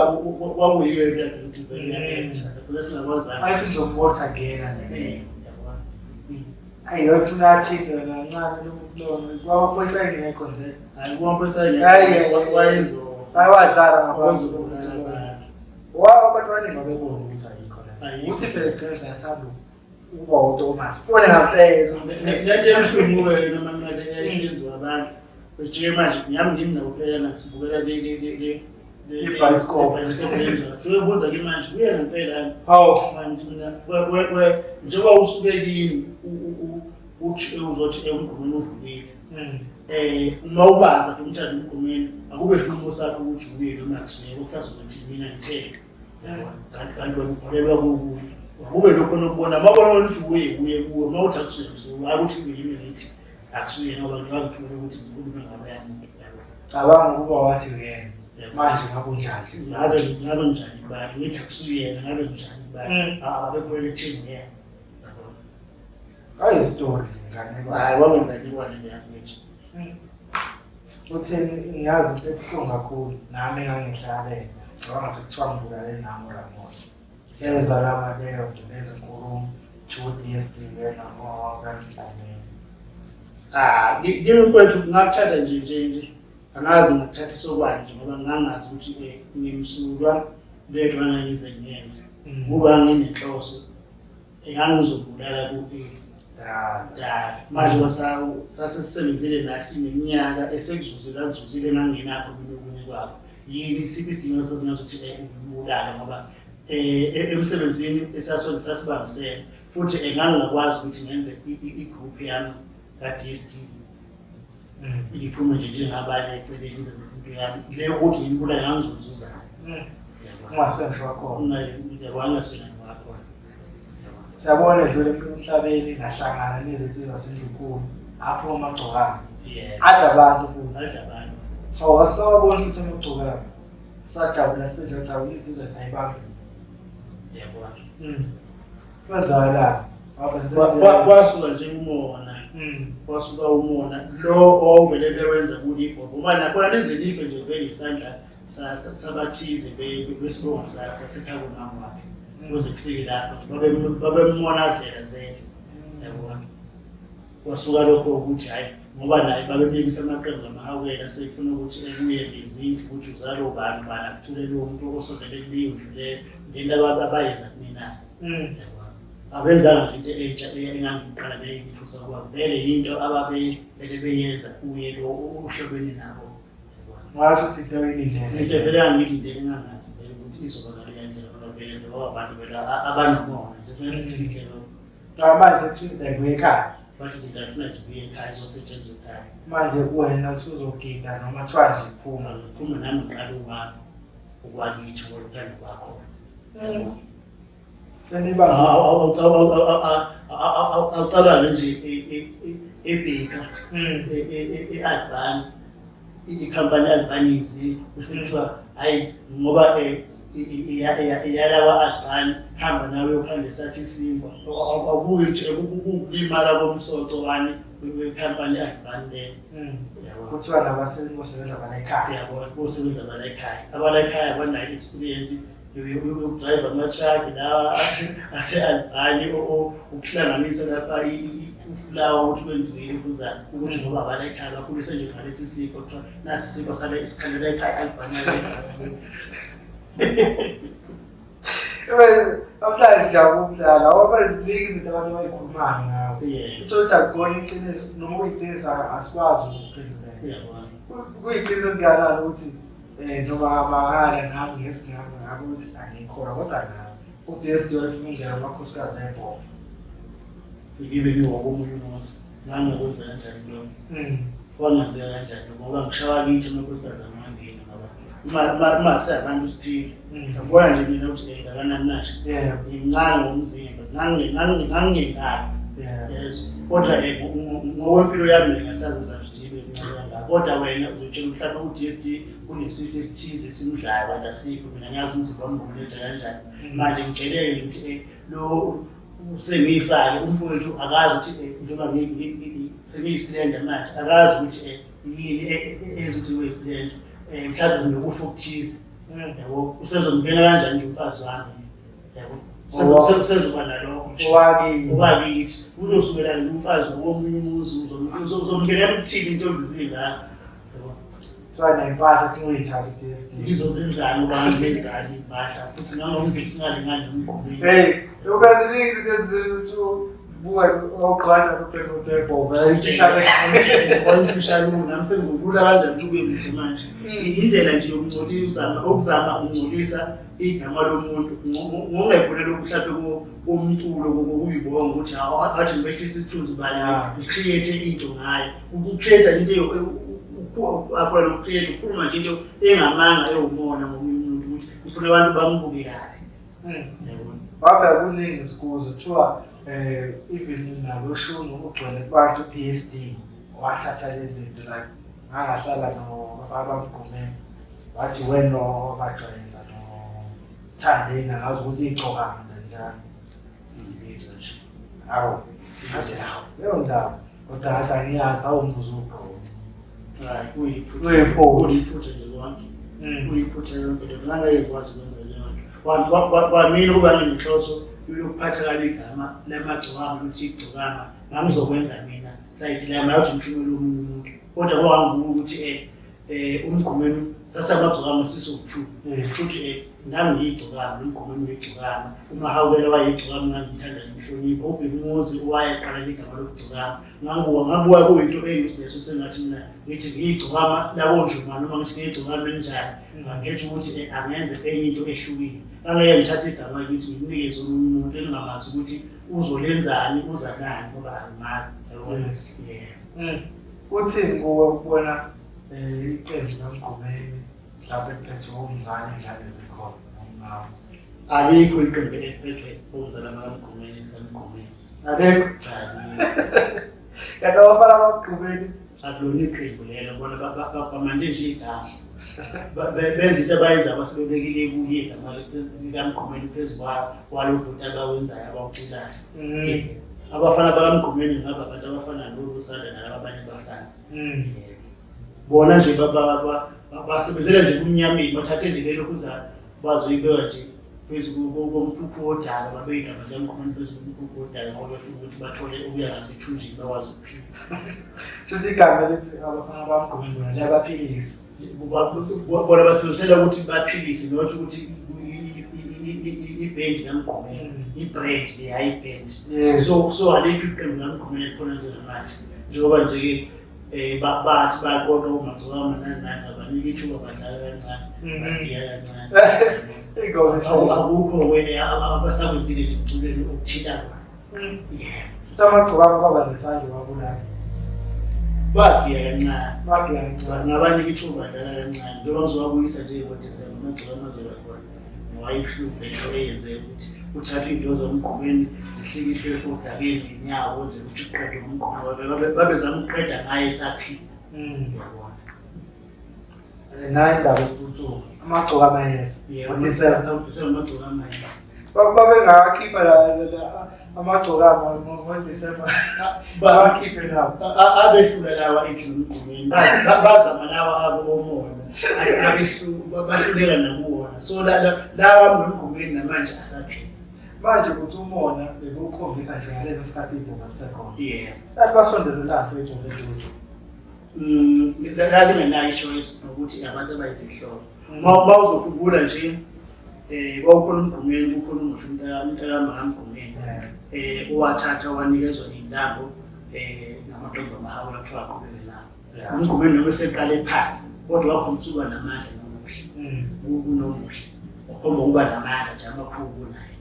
Speaker 1: kwakuyiyo into yakhe ukuthi vele uya-acta sagcina singakwazanga.
Speaker 2: Ayithi ngizovota ngena nje.
Speaker 1: Yabona.
Speaker 2: Ayi wayefuna athinte wena kancane lona kwamaphoyisa engekho nje.
Speaker 1: Hhayi kumaphoyisa
Speaker 2: Hhayi,
Speaker 1: engekho wayezo
Speaker 2: Hayi wadlala ngabantu.
Speaker 1: wayezobulala abantu.
Speaker 2: Wa abantu abaningi babebona ukuthi ayikho la.
Speaker 1: Ayikho.
Speaker 2: Uthi phela egcina siyathanda ukuba uThomas. Fone ngampela.
Speaker 1: Lento ebuhlungu-ke noma ncane eyayisenziwa abantu bejike manje ngiyami ngimi nabo phela nasibukela le le le le
Speaker 2: Ibhayisikobho.
Speaker 1: ibhayisikobho yenziwa sebebuza ke manje kuye ngempela yini?
Speaker 2: Hawu.
Speaker 1: Manje mina njengoba usuke kini uthi uzothi emgqomeni uvukile. Uma ubaza ukuthi umthanda emgqomeni akube isinqumo sakho ukuthi uye noma akusuye kusazokuthi mina ngithele. Kanti kanti wena ukholelwa kokunye. Akube lokho nokubona uma ubona ukuthi uye uye kuwe uma uthi akusuye kusuye hayi ukuthi mina ngithi akusuye ngoba ngiyakuthula ukuthi ngikhulume ngaloya muntu.
Speaker 2: Cabanga ukuba wathi uyena. Manje ngabe unjani?
Speaker 1: Ngabe njani bani? Ngithi akusuyena ngabe njani bani? Ababekholelwa ekutheni uyena. Yabona.
Speaker 2: Hayi isitori ngane.
Speaker 1: Hayi kwakunganekwane leya mfethu.
Speaker 2: Utheni ngiyazi into ebuhlungu kakhulu nami engangihlalela. Ngoba ngase kuthiwa ngibulale nami uRamos. Sezwa laba leyo nto lezo nkulumo kuthiwa u-D S D wena owakamgqumeni.
Speaker 1: Ah, kimi mfowethu ngakuthatha nje nje nje. Angazi ngakuthatha isokwani nje ngoba ngangazi ukuthi ngimsulwa lento engangize ngiyenze. Kuba nginenhloso engangizobulala ku-Eli. Dala. Manje sasesisebenzile naye sineminyaka esekuzuzile akuzuzile enganginakho mina okunye kwakho. Yini isiphi isidingo sasingazuthi umbulale ngoba emsebenzini esasonke sasibambisene futhi engangingakwazi ukuthi ngenze i-group yami ka-D S D. Ngiphume nje njengabanye eceleni ngizenze into yami leyo ukuthi ngimbulale ngangizozuza.
Speaker 2: Ungasengisho wakhona.
Speaker 1: Ungasena wakhona.
Speaker 2: Siyabona edlule emhlabeni nahlangana nezinsizwa zasendlunkulu apho amagcokana.
Speaker 1: Yebo.
Speaker 2: Adla abantu futhi.
Speaker 1: Adla abantu futhi.
Speaker 2: Awu asawabona futhi amagcokana. Sajabula sejabula insizwa sayibamba.
Speaker 1: Yabona.
Speaker 2: Kwenzakalani?
Speaker 1: Kwasuka nje umona. Kwasuka umona lo owuvele bewenza kulibhovu. Uma nakhona lize life nje vele isandla sabathize besibongo sasekhaya komama wakhe. Kuze kufike lapho babemonazela vele. Yabona. Kwasuka lokho ukuthi hhayi ngoba naye babemyekisa amaqembu amahawukela sekufuna ukuthi ekuye ngezindlu ukuthi uzalo ubani ubani akucule lowo muntu osondele kulindlu le lento abayenza kumina. Yabona. Abenzanga nje into entsha engangiqala neyingithusa ngoba vele yinto ababevele beyenza kuye lo ohlobene nabo.
Speaker 2: Ngasho ukuthi into oyilindele.
Speaker 1: Into vele angiyilindele ngangazi vele ukuthi izoba ngaleya ndlela ngoba vele nje ngoba abantu vele abanomona nje kumele sikufihle lokho.
Speaker 2: Cha manje kuthiwa izinto ayibuye ekhaya.
Speaker 1: Bathi izinto ayifuna zibuye ekhaya izosetshenziswa ekhaya.
Speaker 2: Manje wena uthi uzogida noma kuthiwa nje phuma.
Speaker 1: Ngiphuma nami ngiqale ukwami ukwakithi ngoba lokhu kwakhona.
Speaker 2: Seniba
Speaker 1: Awucabange nje eBaker e-Albany ikhampani e-Albanese bese kuthiwa hhayi ngoba iyala kwa-Albany hamba nawe uyokhanda esakho isinkwa. Akuyi nje ukulimala komsoco wani wekhampani i-Albany leyo. Yabo.
Speaker 2: Kuthiwa nabasebenza bala ekhaya.
Speaker 1: Yabo, bosebenza bala ekhaya. Abala ekhaya abanayo i-experience yokudrayiva ama-truck lawa ase-Albany, ukuhlanganisa lapha ufulawa ukuthi kwenziwe ilokuzana, ukuthi ngoba abala ekhaya bakhuliswe nje ngalesi siko, kuthiwa nasi isiko sale isikhalela ekhaya i-Albany.
Speaker 2: Namhlanje ngijabule ukudlala ngoba ziningi izinto abantu abayikhulumayo ngawe.
Speaker 1: Yebo.
Speaker 2: Uthole ukuthi akukona iqiniso noma kuyiqiniso asikwazi ukuphendula.
Speaker 1: Uyabona.
Speaker 2: Kuyiqiniso elingakanani ukuthi noma ngabakala nami ngesingami ngabe ukuthi angikholwa kodwa nami uDSD wayefuna ukungena amakhosikazi ebhofa.
Speaker 1: Ngibe ngiwokomunye umuzi. Ngangakwenza kanjani lokho? Kwangenzeka kanjani lokho? Ngoba ngishawa kithi amakhosikazi amangeni ngoba uma seyabantu siphile. Ngiyabona nje mina ukuthi ngingakanani manje. Ngimncane ngomzimba, ngangingengalo. Yes. Kodwa ngokwempilo yami mina ngiyasazi isizathu ukuthi ibe mncane kangaka. Kodwa wena uzotshela mhlawumbe u-DSD kunesifo esithize esimdlayo kanti asikho. Mina ngiyazi umzimba wami ngumeneja kanjani. Manje ngitsheleke nje ukuthi lo sengiyifake umfowethu akazi ukuthi njengoba sengiyisilenda manje akazi ukuthi yini eyenza ukuthi ngibe yisilenda. Mhlawumbe nginokufa okuthize. Yabo, usezongena kanjani nje umfazi wami? Yabo. Usezoba nalokho nje. Owakithi. Uzosukela nje umfazi womunye umuzi, uzomngenela ukuthini intombi zingaka. Yabo.
Speaker 2: Kuthiwa nempahla efuna uyithatha i-DSD.
Speaker 1: Izozenzani abantu benzani impahla futhi nangomzimba singalingani nomgqumeni.
Speaker 2: Hey, ukaziningi izinto ezithi buka oqhwatha kuphela utebhova.
Speaker 1: Wayemfishane nami sengizokula kanjani ukuthi ube muhle manje. Indlela nje yokungcolisa, ukuzama ukungcolisa igama lomuntu ngongekhona lokhu mhlawumbe komculo kokuyibonga ukuthi athi ngimehlisa isithunzi ubani ngicreate into ngayo. Ukucreate into akhona nokucreate ukukhuluma nje into engamanga ewumona ngomunye umuntu ukuthi ngifuna abantu bambuke kabi. Yabona.
Speaker 2: Wabheka kuningi sikuzo kuthiwa even nalo shuni ugcwele kubantu DSD wathatha lezi zinto like ngangahlala nobafana bamgqumeni wathi wena obajwayeza no Thandeni angazi ukuthi igcokanga kanjani.
Speaker 1: Ngizwa nje.
Speaker 2: Hawu, ngathi hawu leyo ndaba kodwa ngathi angiyazi awumbuzo ugqoka.
Speaker 1: Hayi, kuyiphutha.
Speaker 2: Kuyiphutha.
Speaker 1: Kuyiphutha nje konke. Kuyiphutha yonke leyo. Ngangeke ngikwazi ukwenza leyo nto. Kwamina ukuba nginenhloso yokuphatha kabi igama lamagcokama ukuthi igcokama ngangizokwenza mina sayidi lami ayothi ngishumele omunye umuntu. Kodwa ngoba ngangibuka ukuthi umgqumeni sasamagcokama sisowu-two. Kusho ukuthi nami ngiyigcokama, umgqumeni uyigcokama. UMahawukela wayegcokama ngangimthanda ngimhlonipha. UBhekumuzi owayeqala igama lokugcokama. Ngabuka kuyinto e-useless sengathi mina ngithi ngiyigcokama labonjuma noma ngithi ngiyigcokama elinjani. Ngakhetha ukuthi angenze enye into ehlukile. Ngangeke ngithathe igama ngithi ngimnikeze omunye umuntu engingamazi ukuthi uzolenzani, uza nani ngoba angimazi.
Speaker 2: Yes.
Speaker 1: Yeah.
Speaker 2: Uthini kuwe ukubona iqembu laMgqumeni mhlawumbe liphethwe umzali ingane zikhona ngomngamo?
Speaker 1: Alikho iqembu eliphethwe umzali bakaMgqumeni likaMgqumeni.
Speaker 2: Alikho?
Speaker 1: Cha, alikho.
Speaker 2: Kanti abafana baMgqumeni?
Speaker 1: Akulona iqembu lelo, bona bakwamande nje igama. Benza into abayenza abasebebekile kuye igama likaMgqumeni phezu kwalo bhuti abawenzayo abawuculayo. Abafana bakaMgqumeni ngaba abantu abafana noLusanda nalaba abanye abafana. Bona nje basebenzela nje kumnyameni, bathathe nje lelo kuza bazoyibeka nje phezu komkhukhu wodaka, babeke igama likaMgqumeni phezu komkhukhu wodaka ngoba befuna ukuthi bathole ukuya ngasethunjini bakwazi ukuphila.
Speaker 2: Shuthi igama elithi abafana bakaMgqumeni bona liyabaphilisa.
Speaker 1: Bona basebenzisela ukuthi baphilise not ukuthi ibhendi kaMgqumeni, i-brand le, hhayi ibhendi. So alikho iqembu likaMgqumeni elikhona njengamanje. Njengoba nje-ke bathi bayaqoqa omagcokama nani nani, ngabanika ithuba badlala kancane, bagiya kancane. Akukho-ke abasakwenzile nje emculweni okuthinta bona. Yebo.
Speaker 2: Futhi amagcokama baba nesandla wabulala.
Speaker 1: Bagiya kancane.
Speaker 2: Bagiya kancane.
Speaker 1: Ngabanika ithuba badlala kancane. Njengoba ngizowabuyisa nje ngoDisemba amagcokama azoba khona. Ngoba ibuhlungu le nto eyenzeka ukuthi kuthathwe iy'nto zomgqumeni zihlikihlwe odakeni ngenyawo kwenzela ukuthi kuqedwe umgqumo. Babezama ukuqeda ngaye esaphila. Uyabona.
Speaker 2: Nayi indaba yokuthi amagcokama yes.
Speaker 1: Yebo,
Speaker 2: NgoDisemba.
Speaker 1: NgoDisemba amagcokama yes.
Speaker 2: Babengakhipha Amagcokama ngoDisemba bawakhiphe nabo.
Speaker 1: Abehlula lawa ejula umgqumeni bazama lawa abo omona bahluleka nakuwona so lawa nomgqumeni namanje asaphila.
Speaker 2: Manje ukuthi umona bekuwukhombisa nje ngaleso sikhathi ibhova lisekhona.
Speaker 1: Yebo.
Speaker 2: Kanti basondezelaphi ibhova eduze?
Speaker 1: Lalingenayo i-choice nokuthi abantu abayizihlobo. Uma uzokhumbula nje kwakukhona umgqumeni kukhona umusho umntakama kamgqumeni owathatha wanikezwa iy'ntambo namaqembu amahawula kuthiwa aqhubeke nawo. Umgqumeni noma eseqale phansi kodwa wakhombisa ukuba namandla nomuhle kunomuhle wakhomba ukuba namandla nje amakhulu kunaye.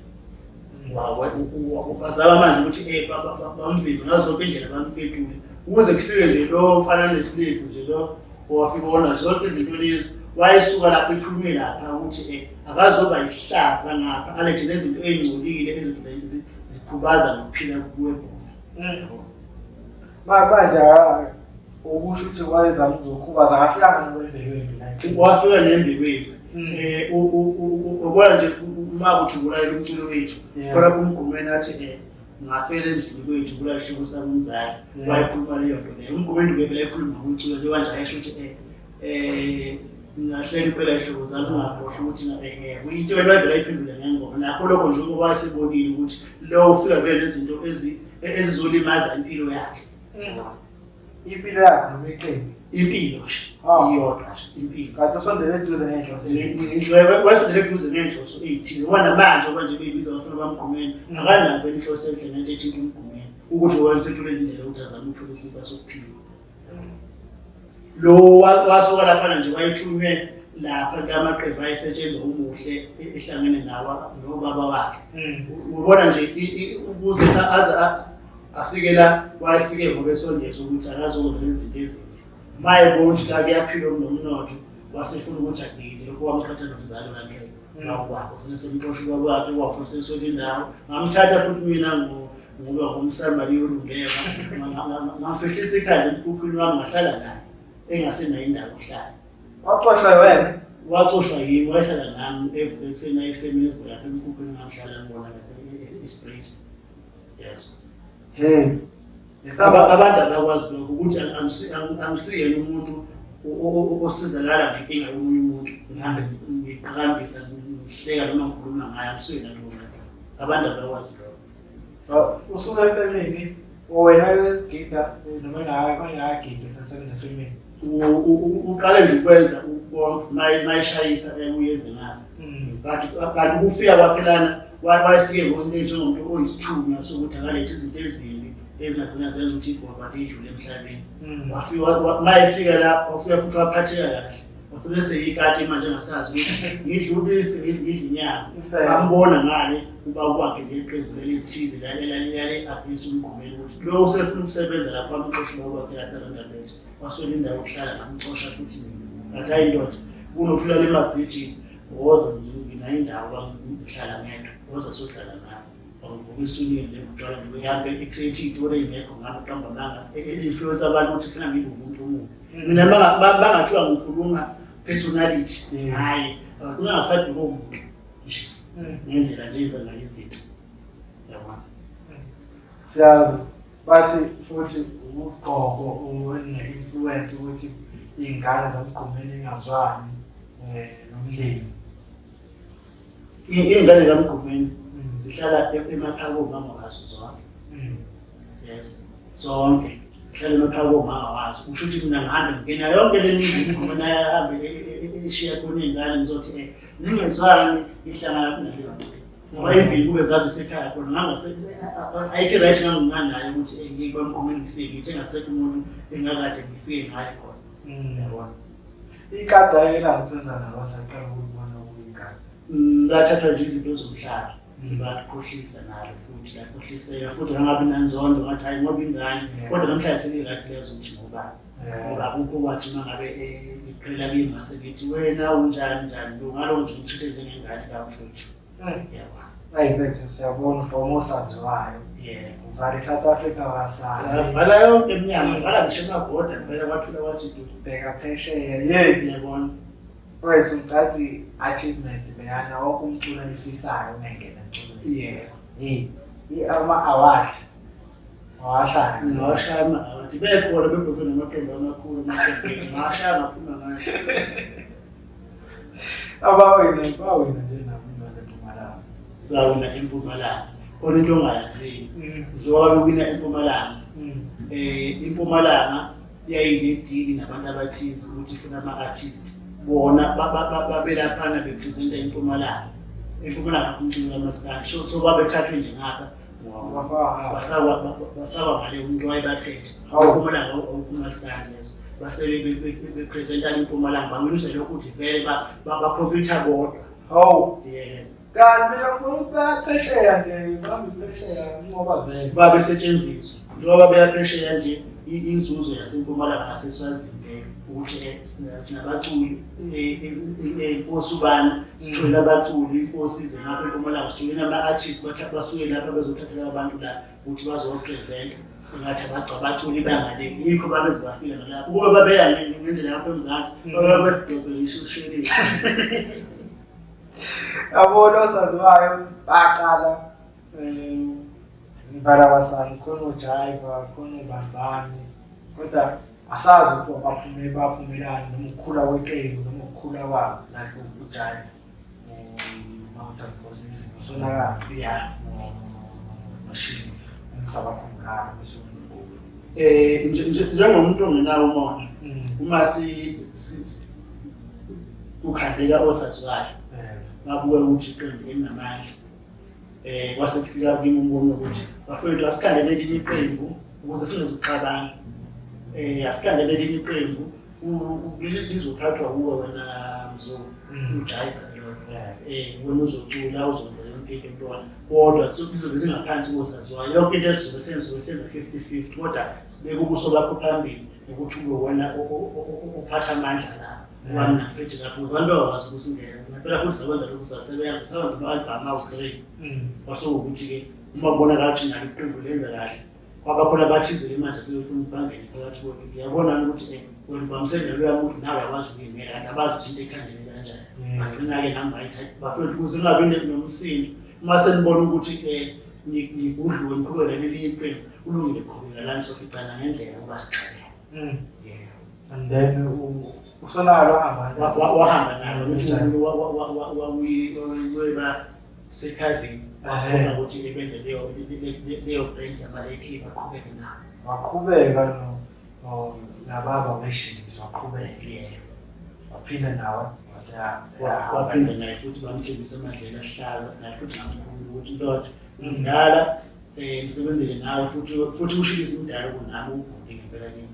Speaker 1: Bazama manje ukuthi bamvimbe ngazo zonke indlela bampetule ukuze kufike nje lo mfana nesilevu nje lo owafika wona zonke izinto lezi wayesuka lapha ethunywe lapha ukuthi akazoba isihlava ngapha alethe nezinto ey'ngcolile ezothi zikhubaza nokuphila kwebhova.
Speaker 2: Manje okusho ukuthi wayezama ukuzokhubaza akafikanga nokwembewu embi la.
Speaker 1: Wafika nembewu embi. Ubona nje uma kuthi ubulalela umculo wethu khona kumgqumeni athi ngafela endlini kwethu kulahluko sakumzali wayekhuluma leyo nto leyo. Umgqumeni ubevele ekhuluma ngomculo nje manje ayesho ukuthi ngahle impela ihlobo zami ungakhohlwa ukuthi into ebevele ayiphendule ngengoma nakho lokho njengoba wayesebonile ukuthi lo ufika vele nezinto ezizolimaza impilo yakhe.
Speaker 2: Impilo yakhe noma iqembu?
Speaker 1: Impilo nje iyodwa nje impilo.
Speaker 2: Kanti usondele eduze ngenhloso.
Speaker 1: Wayesondele eduze ngenhloso eyithile. Ngoba namanje ngoba nje beyibiza abafana bamgqumeni akanabo inhloso enhle ngento ethinta umgqumeni ukuthi wayesethole indlela yokuthi azame ukuthola isinkwa sokuphila. Lo wasuka laphana nje wayethunywe lapha kulamaqembu ayesetshenzwa umuhle ehlangene nawo nobaba wakhe. Ubona nje ukuze aze afike la wayefike ngoba esondeza ukuthi akazokwenza izinto ezimbi. Maye bona ukuthi la kuyaphilwa kunomnotho wasefuna ukuthi agide lokho wamqhatha nomzali wakhe wakwakhe ugcina semxosha ubaba wakhe waphoseswa indawo. Ngamthatha futhi mina ngoba ngumsamariya olungileyo ngamfihlisa ikhanda emkhukhwini wami ngahlala naye engasenayo indawo yokuhlala.
Speaker 2: Waxoshwa wena?
Speaker 1: Waxoshwa yimi, wayehlala nami evuka ekuseni aye efemini evuka lapha emkhukhwini ngangihlala kubona lapha eSpruit. Yes.
Speaker 2: Hey.
Speaker 1: Abantu abakwazi lokho ukuthi angisiyena umuntu osizakala ngenkinga yomunye umuntu ngihambe ngiqhakambisa ngihleka noma ngikhuluma ngaye angisuyena lowo muntu. Abantu abakwazi lokho.
Speaker 2: Usuke efemini wena uyogida noma engakagidi esesebenza efemini.
Speaker 1: Uqale nje ukwenza konke mayishayisa ekuyeze ngapha. But ukufika kwakhe lana wayefike njengomuntu oyisithunywa sokuthi akalethe izinto ezimbi ezingagcina zenza ukuthi ibhova lidlule emhlabeni. Wafika mayefika la wafika futhi waphatheka kahle. Wagcina seyikati manje engasazi ukuthi ngidla ubisi ngidla inyama. Bambona ngale ubaba wakhe ngeqembu leli lithize lalelale abhisa umgqumeni ukuthi lo usefuna ukusebenza lapho amxosha ubaba wakhe lapha eRondabelt. Waswela indawo yokuhlala ngamxosha futhi mina. Ngathi hayi ndoda kunokuthi ulale emabhrijini woza nginayo indawo ngihlala ngedwa woza sohlala nawe. Wangivuka isunile nje ngitshwala nje uhambe i-create iy'tori ey'ngekho ngami uqamba amanga e-influence abantu ukuthi funa ngibe umuntu omubi. Mina bangathiwa ngikhuluma personality hhayi kungasabi komuntu nje ngendlela nje yenza ngayo izinto. Yabona.
Speaker 2: Siyazi bathi futhi ukugqoko one-influence ukuthi iy'ngane zamgqumeni ingazwani nomndeni.
Speaker 1: Iy'ngane kamgqumeni zihlala emakhaya komama wazo zonke. Yes. Zonke zihlala emakhaya komama wazo. Kusho ukuthi mina ngihambe ngingena yonke le mizi imgqumeni ahambe eshiya khona iy'ngane ngizothi ningezwani ihlangana kunaleyo nto le. Ngoba even kube zazisekhaya khona ngangase ayikho right nganginganayo ukuthi ngikwamgqumeni ngifike ngithi engasekho umuntu engakade ngifike ngaye khona. Yabona.
Speaker 2: Ikati ayelaphi senza nabo saqala ukubona ukuyikati.
Speaker 1: Lathathwa nje izinto zomhlaba bakhohlisa nalo futhi lakhohliseka futhi ngangabi nanzondo ngathi hayi ngoba ingane kodwa namhlanje sekuyi-right lezo ukuthi ngobani ngoba akukho kwathi uma ngabe ngiqhela kimi ngase ngithi wena unjani njani lo ngaloko nje ngithuthe njengengane kamfowethu. Yabo.
Speaker 2: Ayi mfethu siyabona from osaziwayo.
Speaker 1: Yebo.
Speaker 2: Uvala i-South Africa wasala.
Speaker 1: Vala yonke iminyango, vala ngisho amabhoda impela kwathula kwathi du.
Speaker 2: Bheka phesheya yeyi.
Speaker 1: Yabona.
Speaker 2: Mfethu ngicathi achievement leyana wonke umculo ayifisayo ungengena emculweni.
Speaker 1: Yebo.
Speaker 2: Hey. Ama-award wawashaya.
Speaker 1: Ngawashaya ama-award. Bekhona bebhove namaqembu amakhulu amaqembu ethu. Ngawashaya ngaphuma ngayo.
Speaker 2: Abawina bawina nje nabo imali eMpumalanga.
Speaker 1: Bawina eMpumalanga. Khona into ongayaziyo. Njengoba bewina eMpumalanga. IMpumalanga yayinedili nabantu abathize ukuthi ifuna ama-artist. Bona babelaphana bepresenta iMpumalanga. IMpumalanga umculo kamaskandi. So babethathwe nje ngapha. Bafakwa ngale umuntu wayebaphethe. IMpumalanga umaskandi leso. Base bepresenta iMpumalanga bawinisa lokhu ukuthi vele bakhompyutha bodwa.
Speaker 2: Hawu.
Speaker 1: Yeah.
Speaker 2: Kanti lokhu phesheya nje bambi phesheya ngoba vele
Speaker 1: babesetshenziswa njengoba beya phesheya nje inzuzo yaseMpumalanga naseSwazini leyo ukuthi sinabaculi inkosi ubani sithole abaculi inkosi ize ngapha eMpumalanga sithole nama-artist basuke lapha bezothathela abantu la ukuthi bazopresenta ngathi abaculi bangale yikho babeze bafika nalapho ukuba babeya ngendlela yapha eMzansi babedobhe ngisho usheleni.
Speaker 2: Yabona osaziwayo baqala ngivala kwasani khona uJaiva khona ubambani kodwa asazi ukuthi baphume baphumelani noma ukukhula kweqembu noma ukukhula kwabo like uJaiva Mountain Moses nosonakala
Speaker 1: Yeah.
Speaker 2: noShins ngisabakhumbulayo bese
Speaker 1: Njengomuntu ongenawo umona uma kukhandeka osaziwayo babuka ukuthi iqembu elinamandla kwase kufika kimi umbono ukuthi bafowethu asikhandele elinye iqembu ukuze singezukuxabana. Asikhandele elinye iqembu lizophathwa kuwe wena Mzo uJaiva lona. Wena uzocula uzokwenza yonke into kulona kodwa lizobe lingaphansi kosaziwayo yonke into esizobe senziwe senza 50-50 kodwa sibeke ubuso bakho phambili nokuthi ube wena ophatha amandla la. Ngoba mina ngiphethe lapho ukuze abantu bangakwazi ukusingena. Ngempela futhi sakwenza lokhu sasebenza sawenza ama-albhamu awu-3. Kwase kuwukuthi-ke uma kubonakala ukuthi nalo iqembu lenza kahle kwaba khona abathize-ke manje sebefuna ukuthi bangene phakathi kwethu. Uyabona ukuthi wena ubambisene naloya muntu nawe akwazi ukuyimela kanti abazi ukuthi into ekhandeleke kanjani. Bagcina-ke nami ngayithatha bafowethu ukuze kungabi nomsindo. Uma senibona ukuthi nigudluke niqhubeke nelinye iqembu kulungile qhubeka lani soficana ngendlela ukuba sixabene. Yeah.
Speaker 2: And then usonakalo wahamba
Speaker 1: wahamba nalo ukuthi wawuyiba sekhavini wakhona ukuthi benze leyo brand yama-AP baqhubeke nabo.
Speaker 2: Waqhubeka nababa weshini waqhubeka.
Speaker 1: Yeah.
Speaker 2: Waphinda nawe
Speaker 1: waphinda naye futhi bamthembisa amadlela ahlaza naye futhi ngamkhulu ukuthi ndoda umdala ngisebenzele nawe futhi ushilise umdala kunami ubhuti ngempela kimi.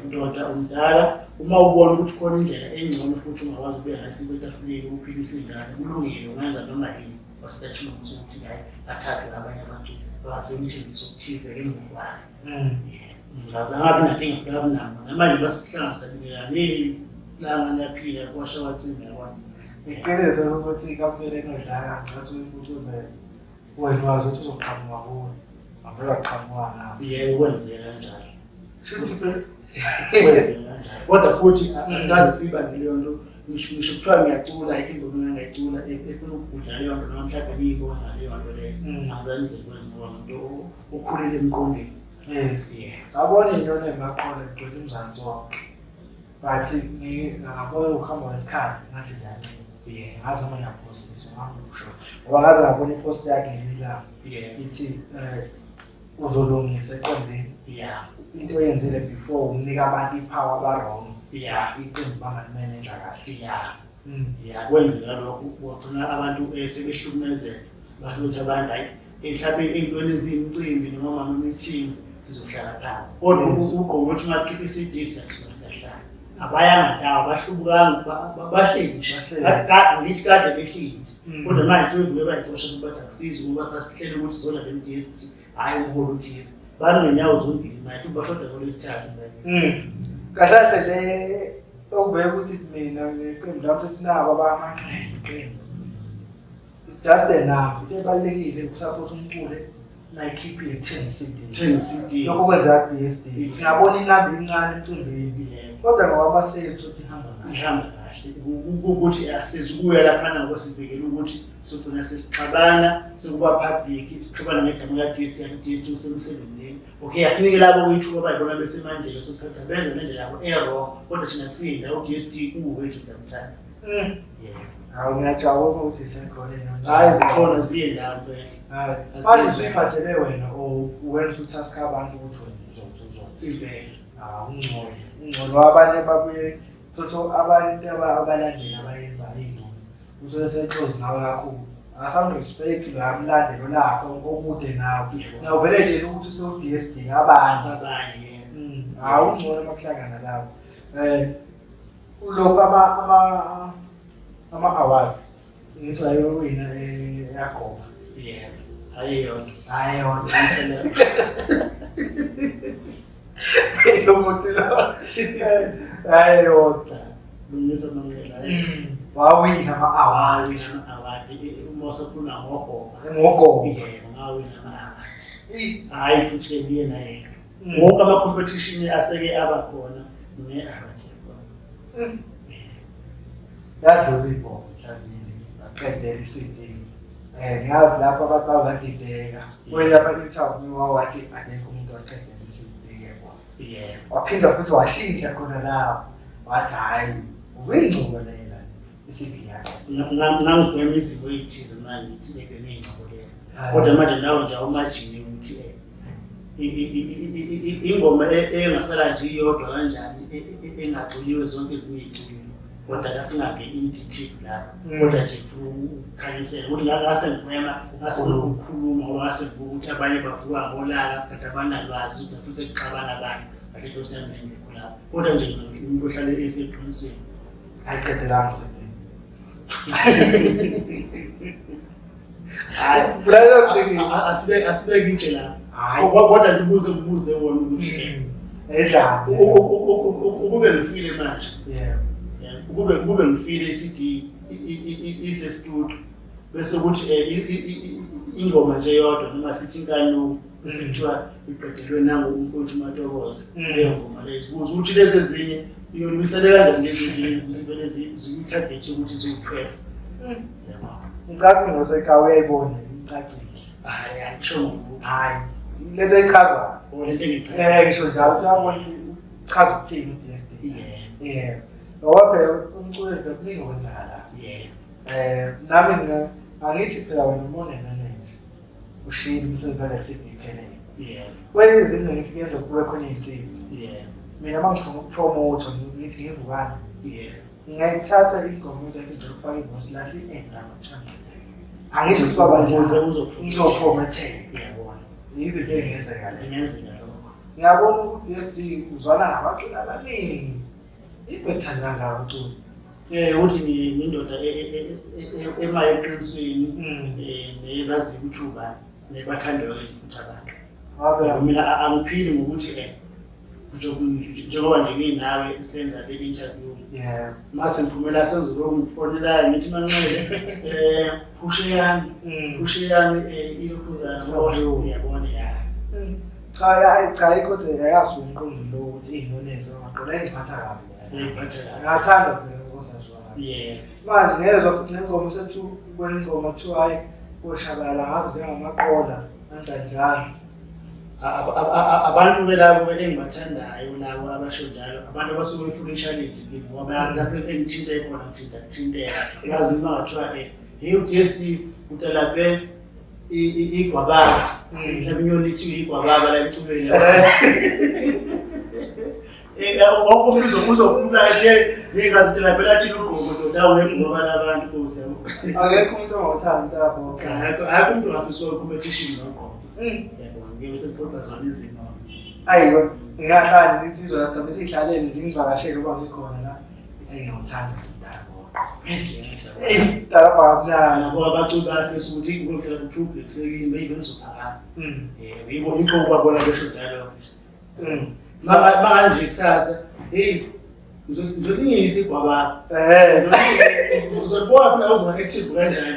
Speaker 1: Ndoda umdala uma ubona ukuthi khona indlela engcono futhi ungakwazi ukubeka ngayo isinkwa etafuleni uphilise ingane kulungile ungenza noma yini. Wasithatha ukuthi hayi athathwe abanye abaculi basemthembisa okuthize ke ngikwazi. Ngaze angabi nankinga futhi angabi namo. Namanje basihlangana sabingelana langa niyaphila kwasha kwacima yabona.
Speaker 2: Iqiniso ukuthi kakumele nodlala ngathi uyimpucuzelo. Wena wazi ukuthi uzoqhamuka kuwe. Avele waqhamuka nawe.
Speaker 1: Yebo kwenzeka kanjalo.
Speaker 2: Shuthi
Speaker 1: kwenzeka kanjalo. Kodwa futhi asikaze siba naleyo nto ngisho kuthiwa ngiyacula ayikho ingoma engingayicula efuna ukugudla leyo nto noma mhlawumbe ngiyibona ngaleyo nto leyo. Angizange ngize ngikwenze ngoba ngumuntu okhulele emqondweni.
Speaker 2: Yes.
Speaker 1: Yeah.
Speaker 2: Sabona into enemaqolo egcwele uMzansi wonke. But ngabona ukuhamba kwesikhathi ngathi ziyancipha.
Speaker 1: Yeah.
Speaker 2: Ngazi noma ngiyaphosisa ngangisho. Ngoba ngaze ngabona ipost yakhe ngelinye ilanga.
Speaker 1: Yeah.
Speaker 2: Ithi uzolungisa eqembini.
Speaker 1: Yeah.
Speaker 2: Into oyenzile before unika abantu ipower aba-wrong.
Speaker 1: Yeah.
Speaker 2: Iqembu bangalimenenja kahle.
Speaker 1: Yeah. Yeah, kwenzeka lokho kwagcina abantu sebehlukumezeka. Base bethi abantu hayi mhlawumbe ey'ntweni eziyimicimbi noma ama-meetings sizohlala phansi. Kodwa ugqoke ukuthi ungakhipha i-CD siyasuka siyahlala. Abayanga ndawo, bahlubukanga, bahleli nje. Ngithi kade behleli nje. Kodwa manje sebevuke bayicosha futhi bathi akusizi ngoba sasihlele ukuthi sizodlala le-D_S_D, hhayi umholo othize. Bami ngenyawo zombili manje futhi bashoda ngolwesithathu manje.
Speaker 2: Kahle kahle le okuvela ukuthi mina ngeqembu lami sethi nabo abamanxele iqembu. Just a number. Into ebalulekile ukusupport umculo nayikhiphile 10 CD.
Speaker 1: 10 CD.
Speaker 2: Lokho kwenzeka ku-D_S_D. Singabona inamba incane emcimbini.
Speaker 1: Yebo.
Speaker 2: Kodwa ngoba ama-sales uthi ihamba kahle.
Speaker 1: Ihamba kahle. kahle ukuthi asizukuya laphana ngoba sivikele ukuthi sogcina sesixabana sekuba public sixabana ngegama ka-DST DST usemsebenzini. Okay, asinike labo ithuba bayibona besemanje leso sikhathi benza nendlela yabo e-wrong, kodwa thina sinda u-DST uwethu siyamthanda. Yebo.
Speaker 2: Hawu, ngiyajabula ukuthi isekhona iy'nto.
Speaker 1: Hhayi, zikhona ziye ndawo impela.
Speaker 2: Hayi, manje usuyiphathele wena or wena usuthaska abantu ukuthi wena uzothi uzothi.
Speaker 1: Impela.
Speaker 2: Hawu, ungcono. Ungcono abanye babuye thotho abantu abalandeli abayenza into. Usuke seclose nawe kakhulu. Akasamrespect lo amlandelo lakho okude nawe. Nawe vele nje ukuthi usewu-DSD abanye.
Speaker 1: Abanye, yebo.
Speaker 2: Hawu, ungcono uma kuhlangana lapho. Ulokhu ama-awards ngithi ayowina eyagoba.
Speaker 1: Yebo. Hhayi yona.
Speaker 2: Hhayi yona. Lo muntu lo. Hhayi yona.
Speaker 1: Lungisa Manqele, hhayi.
Speaker 2: Wawina ama-award.
Speaker 1: Ngawina ama-award. Uma usakhuluma ngogoba.
Speaker 2: Ngogoba.
Speaker 1: Yebo, ngawina ama-award. Hhayi futhi-ke kuyena yena. Wonke ama-competition aseke aba khona nge-award yakhona.
Speaker 2: Yadlula ibhola emhlabeni, aqedela i-CD. Ngiyazi lapho abantu abadideka. Kwenye ama-interview wathi akekho umuntu owaqedela i-CD yebo.
Speaker 1: Yebo.
Speaker 2: Waphinda futhi washintsha khona lapho. Wathi hhayi, ubuyingcubo lena i-CD yakhe.
Speaker 1: Ngangigwema izimo ey'thize manje ngithi bebe ney'ngcobo lena. Kodwa manje nawe nje awumajini ukuthi ingoma engasala nje iyodwa kanjani engaculiwe zonke ezinye iy'culiwe. Kodwa kasingangeni in details lapho. Kodwa nje ngifuna ukukhanyisela ukuthi ngase ngigwema ngase ukukhuluma ngoba ngase ngibuka ukuthi abanye bavuka ngolaka kanti abanalwazi ukuthi futhi sekuxabana abantu. Kanti inhloso yami yayingekho lapho. Kodwa nje umuntu ohlale eseqinisweni.
Speaker 2: Ayiqedelanga i-CD.
Speaker 1: Hhayi.
Speaker 2: Lalela qiniso.
Speaker 1: Asibeke itshe lapho.
Speaker 2: Hhayi.
Speaker 1: Kodwa nje ukuze kubuze wona ukuthi
Speaker 2: Enjani?
Speaker 1: ukube ngifile manje.
Speaker 2: Yebo.
Speaker 1: Ukube ngifile i-CD isestudio bese kuthi ingoma nje yodwa noma sithi inkanuko bese kuthiwa iqedelwe nangu umfowethu uMatokoza. Leyo ngoma leyo zibuza ukuthi lezi ezinye iyonisele kanjani lezi ezinye zivele zikwi-target yokuthi ziwu-12. Yabo.
Speaker 2: Ngicathi ngosekhaya uyayibona icacile.
Speaker 1: Hhayi, angisho ngokuthi.
Speaker 2: Hhayi, lento eyichazayo.
Speaker 1: Oh, lento engiyichazayo.
Speaker 2: Ngisho njalo uyabona uchaza ukuthini u-DSD.
Speaker 1: Yebo.
Speaker 2: Yebo. Ngoba phela umculo nje kuningi okwenzakalayo.
Speaker 1: Yebo.
Speaker 2: Nami angithi phela wena uma une-manager ushiyile umsebenzi wale CD iphelele.
Speaker 1: Yebo.
Speaker 2: Kwezinye izinto ngithi kuyenza kube khona iy'nsimbi.
Speaker 1: Yebo.
Speaker 2: Mina uma ngifuna ukupromotha ngithi ngivukane.
Speaker 1: Yebo.
Speaker 2: Ngingayithatha ingoma engathi nje ukufaka ivoice lathi lapha kuthiwa angisho ukuthi baba njani.
Speaker 1: Ukuze uzopromotha.
Speaker 2: Ngizopromotheka.
Speaker 1: Ngiyabona.
Speaker 2: Izinto ey'ngenzeka leyo.
Speaker 1: Ingenzeka lokho.
Speaker 2: Ngiyabona ukuthi DSD uzwana nabaculi abaningi. Into ethanda kangaka uculo.
Speaker 1: Ukuthi ngiyindoda emayo eqinisweni, nezaziyo ukuthi ubani, nebathandayo futhi abantu.
Speaker 2: Ngabe
Speaker 1: Mina angiphili ngokuthi njengoba nje nginawe senza le interview.
Speaker 2: Yebo.
Speaker 1: Mase ngiphumela senza lokhu ngifonelayo ngithi Manqele phushe yami. Phushe yami ilokhuzana ngoba ngiyabona ya.
Speaker 2: Cha ya cha kodwa yayasuka umqondo lo ukuthi iy'nonezi amaqola engiphatha kabi.
Speaker 1: Ngiyiphatha kabi.
Speaker 2: Ngathanda phela ukusaziwa kabi.
Speaker 1: Yebo.
Speaker 2: Manje ngezwa futhi nengoma sethu ubona ingoma kuthiwa hayi koshabalala ngazi njengamaqola kanjani njalo.
Speaker 1: Abantu ke labo engibathandayo labo abasho njalo abantu abasuke befuna i-challenge kimi ngoba bayazi lapho engithinte khona ngithinta kuthinteka. Uyazi noma ngathiwa hey u-DSD utalabhe igwababa. Mhlawumbe inyoni ithiwe igwababa la emculweni. Wonke umuntu uzofuna nje ingazi utalabhela thina ugqobo ndoda wegwababa labantu kuze.
Speaker 2: Akekho umuntu ongawuthanda umntakabhoqo.
Speaker 1: Cha, akekho umuntu ongafisa competition nogqobo. Yabona, ngeke sekuqoqa zona izimo.
Speaker 2: Ayi kodwa ngingahlali insizwa lapha bese ihlalele nje ngivakashele uba ngikhona la. Ithi ngiyawuthanda umntakabhoqo. Eyi, mntakabhoqo kamnandi.
Speaker 1: Nabo abaculi bayafisa ukuthi ngokudlala ku-True Black sekini bezophakama. Yebo, yikho ukubabona besho njalo. Manje kusasa, hey, ngizolingisa igwababa. Uzobona futhi uzoba active kanjani.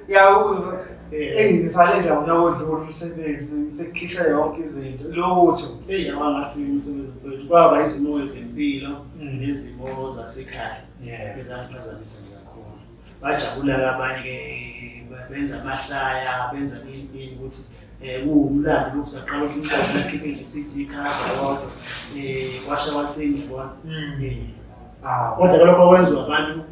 Speaker 2: Ngiyakuzwa. Eyi ngisale nje ngonyaka odlule umsebenzi sekukhishwe yonke izinto lutho.
Speaker 1: Eyi awangafiki umsebenzi mfowethu, kwaba izimo zempilo nezimo zasekhaya ezangiphazamisa nje kakhulu. Bajabula-ke abanye-ke benza amahlaya, benza ini ukuthi kuwumlando lokhu saqala ukuthi umuntu akhiphe nje CD cover yodwa kwasha kwacima yabona. Kodwa ke lokho kwenziwa abantu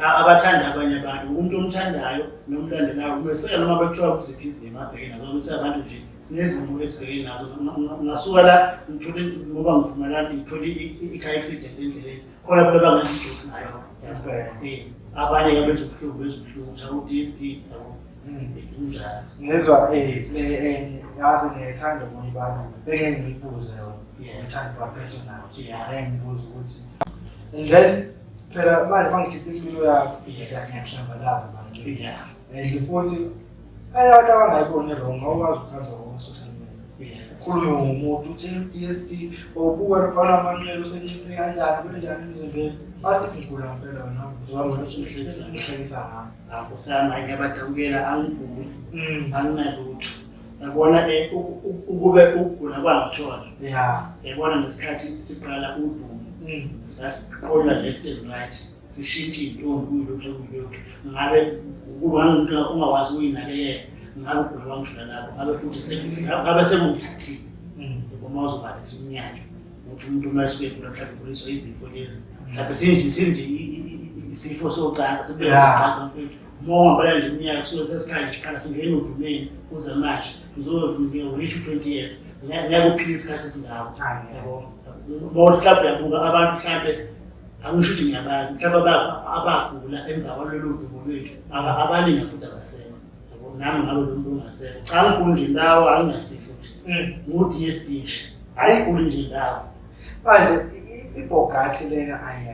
Speaker 1: abathanda abanye abantu, umuntu omthandayo nomlandelayo umeseka noma bekuthiwa kuziphi izimo abhekene nazo, umeseka abantu nje sinezimo esibhekene nazo. Ngasuka la ngithole ngoba ngiphuma la ngithole i-car accident endleleni, khona futhi abangenza ijoke ngayo. Abanye-ke benza ubuhlungu, benza ubuhlungu ukuthi awu-D S D yabo. Kunjalo.
Speaker 2: Ngizwa le enye yazi ngiyayithanda ukuyibala, bengeke ngiyibuze yona. Ngiyayithanda kwa personal. Ngeke ngibuze ukuthi and then phela manje mangithinta impilo yakho ngiyakuhlambalaza manje. And futhi abantu abangayiboni wrong awukwazi ukuhamba kuma-social media. Ukhulume ngomuntu uthi D S D ubuka lomfana wamanqele usenciphe kanjani kanjani emzimbeni. Bathi ngigula ngempela wena uzwa
Speaker 1: usuhlekisa
Speaker 2: ngihlekisa ngami.
Speaker 1: Ngakho sami ngiyabadabukela angiguli. Anginalutho. Yabona ukube ukugula kwangithola. Yabona ngesikhathi siqala udumo. Sasiqola left and right. Sishintshe intombi kuyilokhu kuyilokhu. Ngabe ukuba ngumuntu ongakwazi ukuyinakekela, ngabe ukugula kwangithola lapho. Ngabe futhi ngabe sekungithathile. Yabo uma uzoba nje iminyaka ukuthi umuntu uma esuke egula mhlawumbe uguliswa izifo lezi. Mhlawumbe sinje isifo socansi sibeke ucansi mfethu. Uma ungabala nje iminyaka kusuke sesikhala nje iqala singena udumeni kuze manje ngizo-reach u-20 years. Ngeke uphile isikhathi esingako. Yabo. Uma uthi mhlawumbe uyabuka abantu mhlawumbe angisho ukuthi ngiyabazi mhlawumbe abagula emva kwalolu dumo lwethu abaningi futhi abasekho. Yabo nami ngabe lo muntu ongasekho. Cha ngiguli nje ndawo anginasifo nje. Ngu-D S D nje. Hayi ngiguli nje ndawo.
Speaker 2: Manje ibhogathi lena ayi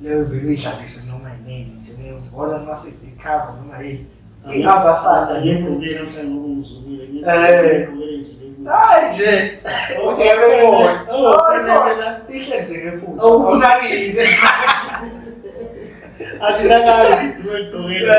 Speaker 2: leyo vele uyidlalise noma yinini nje ngibona noma sithi ikhava noma yini. Ihamba sana.
Speaker 1: Ngigqokile namhlanje ngoba ungizumile. Ngigqokile nje le.
Speaker 2: Hayi nje. Uthi yabona. Ihle nje ngephutha. Awunakile.
Speaker 1: Asinakali ngigqokile.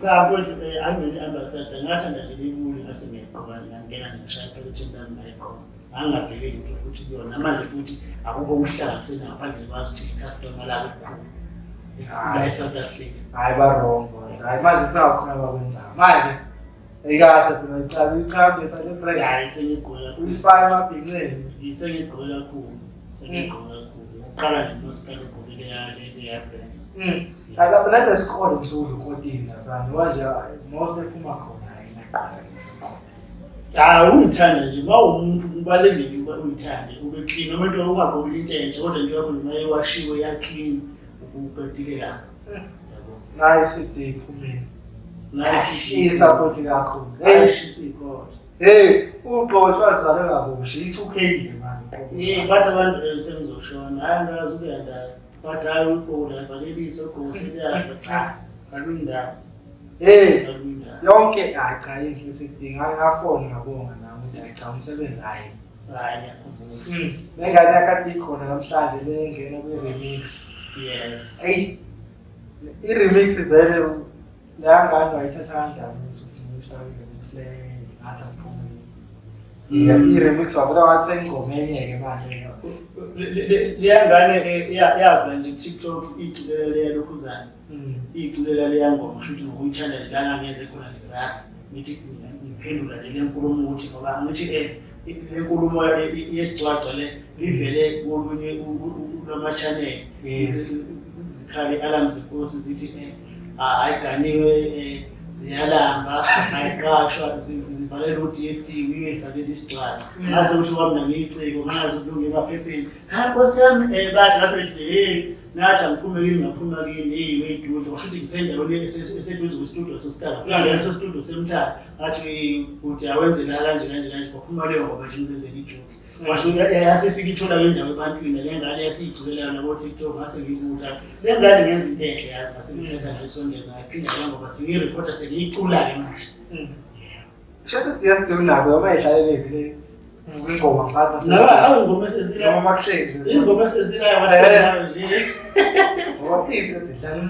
Speaker 1: Cha mfowethu angiyona i-ambassador ngathanda nje libuli ngase ngiyigqoka ngangena ngishaya phela uthini lami ngayigqoka. Ngangabheki lutho futhi kuyona manje futhi akukho ukuhlanganisena ngaphandle kwazi ukuthi i-customer labo elikhulu la e-South Africa.
Speaker 2: Hayi ba wrong. Hayi manje ufuna khona abakwenzayo. Manje ekade phela iqala iqhambisa le brand.
Speaker 1: Hayi sengigqoka kakhulu.
Speaker 2: Uyifaka emabhinceni.
Speaker 1: Sengigqoka kakhulu. Sengigqoka kakhulu. Uqala nje umasipala ugqoke leya brand.
Speaker 2: Lapha nalesikole ngisuke ukotini lapha. Manje most ephuma khona ayinaqala lesikole.
Speaker 1: Hayi uyithanda nje uma umuntu kubalulekile nje ukuba uyithande ube clean noma into ungagqokile into entsha kodwa nje wakho noma ewashiwe ya clean uqedile lapho. Yabo.
Speaker 2: Hayi CD iphumile.
Speaker 1: Nayishisa
Speaker 2: futhi kakhulu.
Speaker 1: Ayishisa ikhona.
Speaker 2: Hey, uqobo wazalwe kabusha i2K nje manje.
Speaker 1: Yey bathi abantu sengizoshona. Hayi ngikaze ube ndawo. Bathi hayi uqobo la valelisa uqobo seliyafa. Cha, aluyindawo.
Speaker 2: Hey, yonke hayi cha inhle sidinga ngafona ngabonga nami ukuthi hayi cha umsebenzi hayi.
Speaker 1: Hayi ngiyakhumbula.
Speaker 2: Nengane yakade ikhona namhlanje le engena kwi-remix.
Speaker 1: Yeah.
Speaker 2: Eyi i-remix vele leya ngane wayithatha kanjani ukuthi ufuna ukuyifaka i-remix le ngathi angiphumeleli. I-remix wavele wathi ingoma enye-ke manje.
Speaker 1: Leya ngane yavela nje ku-TikTok iculela leya lokhuzana. Iculela leya ngoma kusho ukuthi ngokuyithanda nje la ngangeze khona nje rough. Ngithi ngiphendula nje le nkulumo ukuthi ngoba angithi le nkulumo yesigcwagcwa le ivele kolunye lwama-channel. Zikhale i-alarm zenkosi zithi ayiganiwe ziyalamba ayiqashwa zivalele u-D S D uyoyifakela isigcwagcwa. Ngaze ukuthi kwami ngiyiciko ngazi ukulunga emaphepheni. Ha nkosi yami bathi ngase ngithi hey nathi angiphume kini ngaphuma kini hey weyidudla kusho ukuthi ngisendaweni eseduze kwestudio sosikala. Kulangena leso studio semthatha ngathi uthi awenze la kanje kanje kanje kwaphuma leyo ngoba nje ngizenzela ijoke. Washo yasifika ithola le ndawo ebantwini le ngane yasiyiculela yona ko-TikTok ngase ngikuthi le ngane ngenza into enhle yazi ngase ngithatha ngayisondeza ngayiphinda le ngoba sengiyirekhoda sengiyicula-ke manje.
Speaker 2: Sho ukuthi yasithi unako noma idlalele le uvuka ingoma ngaphansi.
Speaker 1: Naba awu ingoma esezila.
Speaker 2: Noma makuhleli.
Speaker 1: Ingoma esezila wasenayo nje.
Speaker 2: Ngoba iphi le dlala.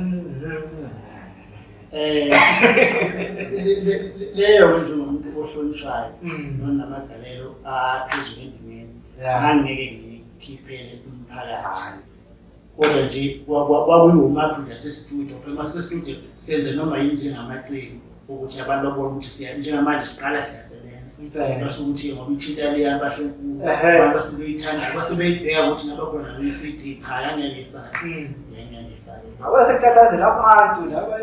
Speaker 1: Leyo njengomuntu ohlonishwayo nonamagalelo aphezulu endimeni, angeke ngiyikhiphele umphakathi. Kodwa nje kwakuyiwomaphi nje asestudio, phela uma sisestudio senze noma yini njengamaciko ukuthi abantu babone ukuthi siya njengamanje siqala siyasebenza. Bese ukuthi ngoba ithinta leya mpahla enkulu, abantu basebeyithanda, basebeyibheka ukuthi ngabakhona nakwi-CD, cha angeke ifake. Ngeke ifake.
Speaker 2: Abasektatazela abantu laba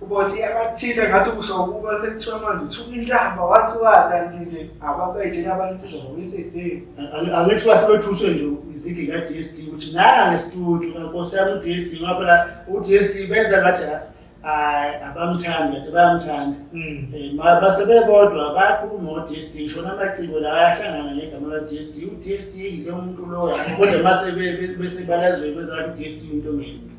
Speaker 2: ubothi abathile ngathi kusho ukuba sekuthiwa manje uthuka inhlamba wathi wathi kanti nje abantu ayitshela abantu insizwa ngoba-CD.
Speaker 1: Angithi basebethuswe nje izigi ka-DSD ukuthi nanga ngestudio nkosi yami u-DSD, ngoba phela u-DSD benza ngathi abamthandi kanti bayamthanda. Basebebodwa bayakhuluma ngo-DSD, ngisho namaciko la ayahlangana ngegama la-DSD. U-DSD yilo muntu lo, kodwa mase besebalazweni benza ngathi u-DSD into ongelutho.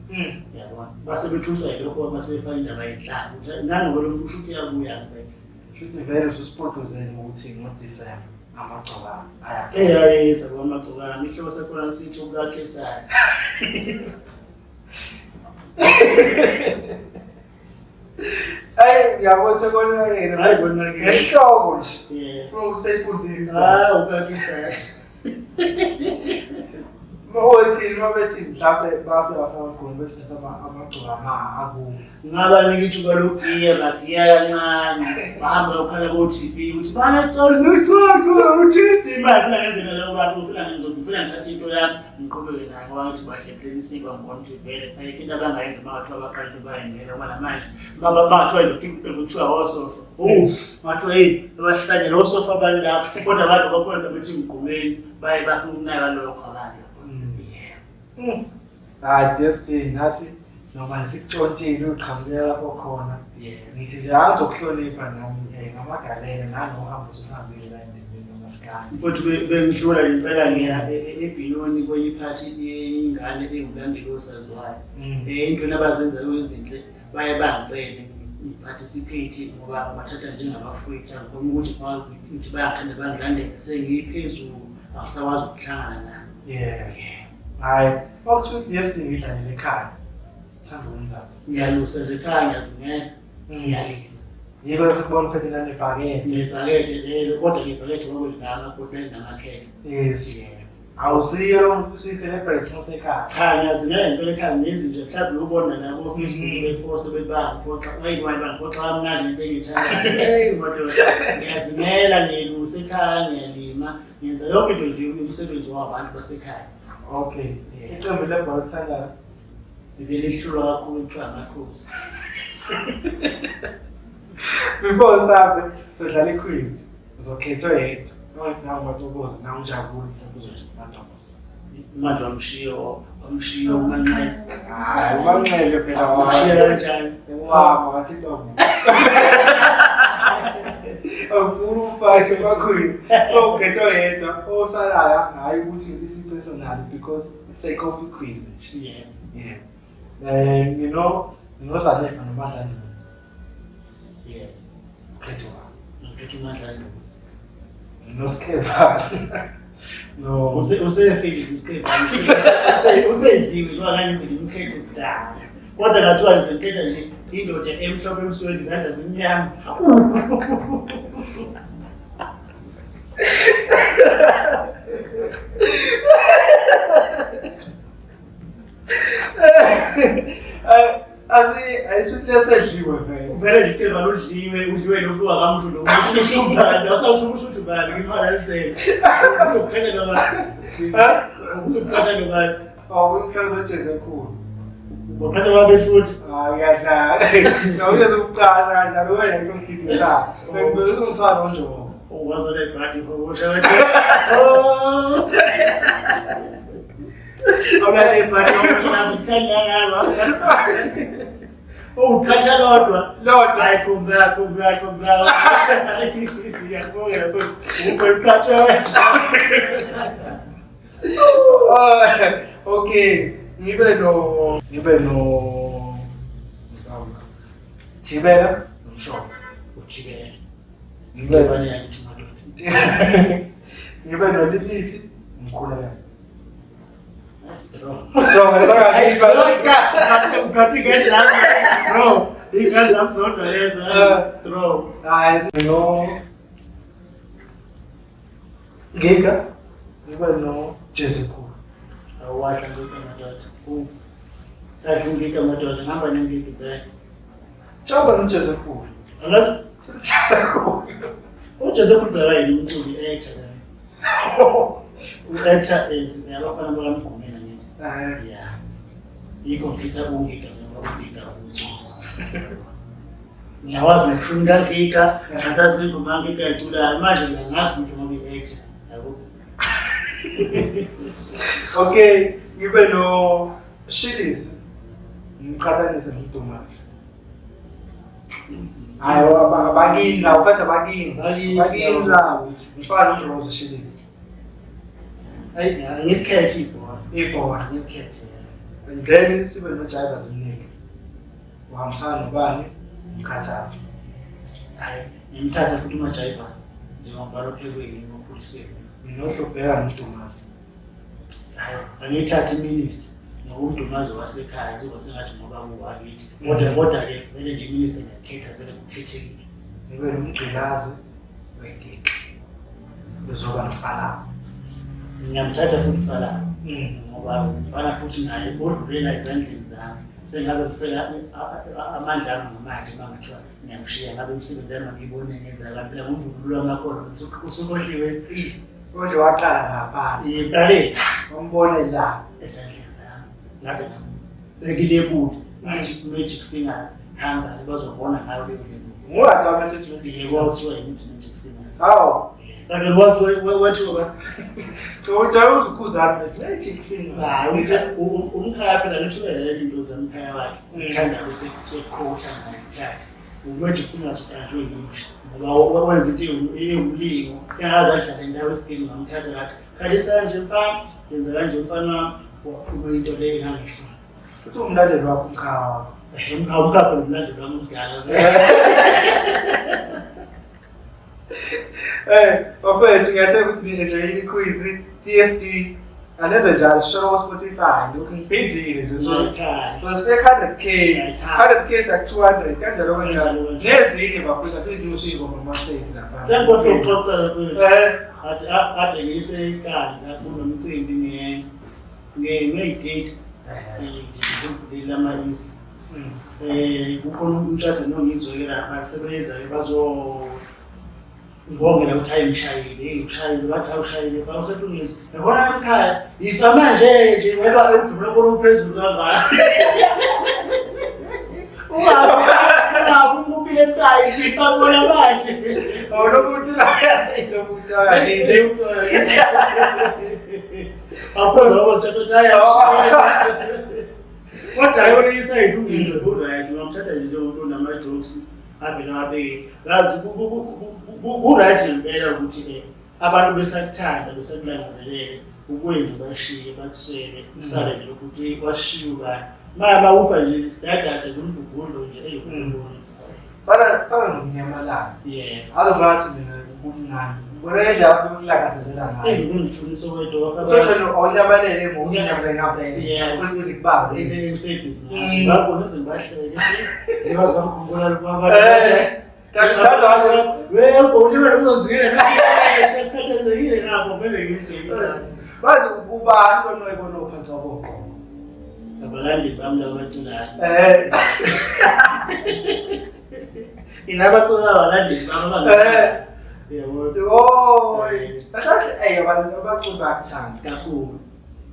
Speaker 1: Yabona, base bethuswa yilokho mase befaka indaba yenhlamba ukuthi nangoba lo muntu usho ukuthi uyabuya ngempela.
Speaker 2: Shuthi vele ususipotozele ukuthi ngoDisemba amagcokama ayaphela.
Speaker 1: Eyayisa kwamagcokama ihloko sekhona sithi ukakhesayo.
Speaker 2: Ayi ngiyabona sekonakele.
Speaker 1: Hayi konakele.
Speaker 2: Ngehloko nje.
Speaker 1: Yeah.
Speaker 2: Ufuna usayifundile.
Speaker 1: Ah, ukakhesayo.
Speaker 2: Othini uma bethi mhlawumbe bafika bafaka amagqomu bethi thatha amagcokama akuwo.
Speaker 1: Ngabanika ithuba lokugiya, bagiya kancane, bahamba bayokhala ko-TV ukuthi banesitolo uThidi imali funa ngenzeka leyo bantu ufuna ngifuna ngithathe into yami ngiqhubeke nayo ngoba ngithi bahlephuleni isinkwa ngibona ukuthi vele ayikho into abangayenza uma ngathiwa baqala into bayingeke ngoba namanje bangathiwa lokhu bekuthiwa osofa ngathiwa heyi abahlanyela osofa abantu lapho kodwa abantu bakhona bethi mgqumeni baye bafuna ukunaka lokho abantu.
Speaker 2: Hayi DSD nathi noma sikutshontshile uqhamukela lapho khona. Ngithi nje angizokuhlonipha nami ngamagalelo nanohambo usuhambile la endleleni nomasikandi.
Speaker 1: Mfowethu bengidlula ngempela ngiya eBhinoni kwenye iphathi yengane engumlandeli osaziwayo. Into abazenzayo ezinhle baye bangicele ngi-participate ngoba bathatha njengabafowethu, angiboni ukuthi ngithi bayathanda bangilandele sengiphezulu angisakwazi ukuhlangana nabo.
Speaker 2: Yeah. Hayi, kwakuthiwa uDSD ngidlalele ekhaya. Thanda ukwenzani?
Speaker 1: Ngiyalusa nje ekhaya, ngiyazingela, ngiyalima.
Speaker 2: Yiko sikubona uphethe nanebhakede.
Speaker 1: Nebhakede lelo, kodwa nebhakede kwakulinama kodwa linamakhekhe.
Speaker 2: Yes. Awusiyo lo muntu usuyi-celebrate uma usekhaya.
Speaker 1: Cha, ngiyazingela ngempela ekhaya nginezinja mhlawumbe uyobona la ko-Facebook beposta bethi bayangiphoxa, eyi waye bangiphoxa kamnandi ngento engiyithandayo. Eyi madoda, ngiyazingela, ngiyelusa ekhaya, ngiyalima, ngenza yonke into nje umsebenzi wabantu basekhaya.
Speaker 2: Okay.
Speaker 1: Yeah.
Speaker 2: Iqembu lebhola olithandayo?
Speaker 1: Leli lihlulwa kakhulu kuthiwa amakhosi.
Speaker 2: Before sihambe sidlala i-quiz. Uzokhetha oyedwa. Nawu Matokoza, nawu Njabulo, mhlawumbe uzothi Matokoza.
Speaker 1: Manje wamshiya uManxele.
Speaker 2: Hayi, uManxele phela
Speaker 1: Wamshiya kanjani?
Speaker 2: Wama wathi ntombi. Awufuni umfakhe emakhwini. So ukhetha oyedwa osalayo hayi ukuthi isi-personal because it's a coffee quiz nje.
Speaker 1: Yeah.
Speaker 2: Yeah. Ngino Zanefa noMandla Ndlovu.
Speaker 1: Yeah.
Speaker 2: Ukhetha ubani?
Speaker 1: Ngikhetha uMandla Ndlovu.
Speaker 2: NoSkhevana. No.
Speaker 1: Usefikile uSkhevana. Usedliwe njengoba ngangithi ngimkhethe sidala. Kodwa ngathiwa ngizimkhetha nje indoda emhlophe ebusweni izandla zimnyama.
Speaker 2: Asi ayisuthi lesedliwe vele.
Speaker 1: Vele nje uSkhevana udliwe, udliwe lo muntu wakamsho lo muntu ubani, awusawusho ukuthi ubani ngimhalalisele. Uzokukhetha nobani? Uzokukhetha nobani?
Speaker 2: Awumhlalo bejeze enkulu.
Speaker 1: Waphatha babili futhi.
Speaker 2: Hayi uyadlala. Awuze ukuqasha kanjalo wena ngithi ungididisa. Bengibeka umfana onjoko.
Speaker 1: Ukwazi nebhadi hobosha wethu. Oh. Awunale bhadi hobosha ngikuthanda ngalo. Oh, uthatha lodwa.
Speaker 2: Lodwa.
Speaker 1: Hayi khumbula khumbula khumbula. Ngiyakubonga futhi. Uqhatha wethu.
Speaker 2: Okay, ngibe no Thibela nomshovo.
Speaker 1: Uthibela.
Speaker 2: Ngibe
Speaker 1: Ngibane yakithi madoda.
Speaker 2: ngibe noLilithi ngikhuleka.
Speaker 1: Bro.
Speaker 2: Bro,
Speaker 1: Bro, Iy'ngane zami zodwa lezo. Throw.
Speaker 2: Hayi no. Ngiga ngibe no Jesu Khulu.
Speaker 1: Awadla ngiga madoda. Adla ngiga madoda ngihamba nengiga impela.
Speaker 2: Jaba no Jesu Khulu.
Speaker 1: Angazi
Speaker 2: Jesu Khulu.
Speaker 1: uJesu Khulu beka yini umculi actor la. U-actor is abafana bakamgqumela ngithi. Yeah. Yikho ngikhetha ungiga ngoba ungiga umculi. Ngiyawazi nokushuni kagiga, ngasazi nengoma kagiga ayiculayo. Manje ngiyangazi ukuthi ngoba i-actor. Yabo.
Speaker 2: Okay, ngibe no Shilisi. Ngiqhathanise noMdumazi. Hayi abakini la ufathi abakini. Abakini la. Ngifana noRose Shilisi.
Speaker 1: Ayi angikhethe ibhola.
Speaker 2: Ibhola.
Speaker 1: Angikhethe.
Speaker 2: And then sibe no Jiva Zinike. Uhambisana nobani? Umkhathazi.
Speaker 1: Hayi ngimthatha futhi uMajiva njengomfana ophekwe yimi okhuliswe.
Speaker 2: Nginohlubheka noMdumazi.
Speaker 1: Hayi angithathe iminister ngoba uMdumazi wasekhaya kuzoba sengathi ngoba kuwakithi. Kodwa kodwa-ke vele nje iminister ngiyakhetha vele kukhethekile.
Speaker 2: Ngibe nomgqilazi wegigi. Uzoba noFalabo.
Speaker 1: Ngiyamthatha futhi uFalabo. Ngoba umfana futhi naye odlulela ezandleni zami. Sengabe kuphela amandla ami ngamanje uma ngathiwa ngiyamshiya ngabe imisebenzi yami angiyibone ngenza kanti phela ngumvubulo wamakhono usukhohliwe.
Speaker 2: Manje waqala lapha.
Speaker 1: Ngiqale
Speaker 2: Wambone la.
Speaker 1: Esandleni zami. Ngaze ngambeka ilebuli. Ngathi Magic Fingers hamba bazobona ngayo leyo lebuli.
Speaker 2: Nguwaqala ethi Magic.
Speaker 1: Yebo kuthiwa yimuntu Magic Fingers.
Speaker 2: Hawu.
Speaker 1: Kanti wathi
Speaker 2: Ujwayele ukukhuzana Magic Fingers.
Speaker 1: Hayi umkhaya phela ngithulela into zamkhaya wakhe. Uthanda bese ekhotha naye thatha. UMagic Fingers uqanjwe yinje ngoba wenza into ewumlingo engaze adlale indawo esigeni ngamthatha ngathi khalisa kanje mfana yenza kanje mfana wami waphuma into leyo engangifuna.
Speaker 2: Futhi umlandeli wakho umkhaya wakho.
Speaker 1: Umkhaya umlandeli wami omdala.
Speaker 2: Bafethu ngiyathemba ukuthi nine-enjoyile i-quiz TSD anenze njalo sisho ko Spotify lokhu ngiphindile nje so sifike 100k 100k sak 200 kanjalo kanjalo nezinye bafethu asizinyusa ingoma ama-sales lapha
Speaker 1: Sengikhohlwe ukuxoxa mfethu. Ade ngiyise inkandla kunomcimbi ngeyi-date nje lama-Easter. Kukhona umtshato nongizwe-ke lapha sebeza-ke bazo ngibongela ukuthi hayi ngishayile, hey ushayile, bathi hayi ushayile, ba uselungizwe. Yabona emkhaya, ifa manje nje ngoba udume koluphezulu kangaka. Ungafi uphuphile emkhaya, sifa bona manje.
Speaker 2: Oh, lo muntu la, lo muntu la.
Speaker 1: Apho lokho mthatha hayi. Kodwa yona isayidi ungizwe ku-right, ungamthatha nje njengomuntu onama-jokes avele wabeke. Yazi ku-right ngempela ukuthi abantu besakuthanda besakulangazelele ukwenza bashiye bakuswele usale nje lokhu ukuthi washiya ubani. Mama ufa nje sidadada nje umbhubhulo nje eyibona.
Speaker 2: Fana nomnyamalala.
Speaker 1: Yebo.
Speaker 2: Azongathi mina kumnandi. Ngibona indlela abantu bekulakazelela ngayo.
Speaker 1: Eyi ngifundisa wedwa.
Speaker 2: Uthatha awunyamalele ngokunyamalele ngempela.
Speaker 1: Yeah.
Speaker 2: Kuthi izikubambe.
Speaker 1: Emsebenzini. Ngakho ngize ngibahleke. Ngibazi bangikhumbula lokho
Speaker 2: Kanti uthanda wathi
Speaker 1: Webo ulibele uzozingela. Sikhathazekile ngapho vele ngizekisa.
Speaker 2: Manje ubani lona oyibona ophansi kwabo?
Speaker 1: Abalandeli bami labaculayo. Ingabacula abalandeli bami abangaka. Yabo.
Speaker 2: Oh. Kahle eh abantu abaculi bayakuthanda.
Speaker 1: Kakhulu.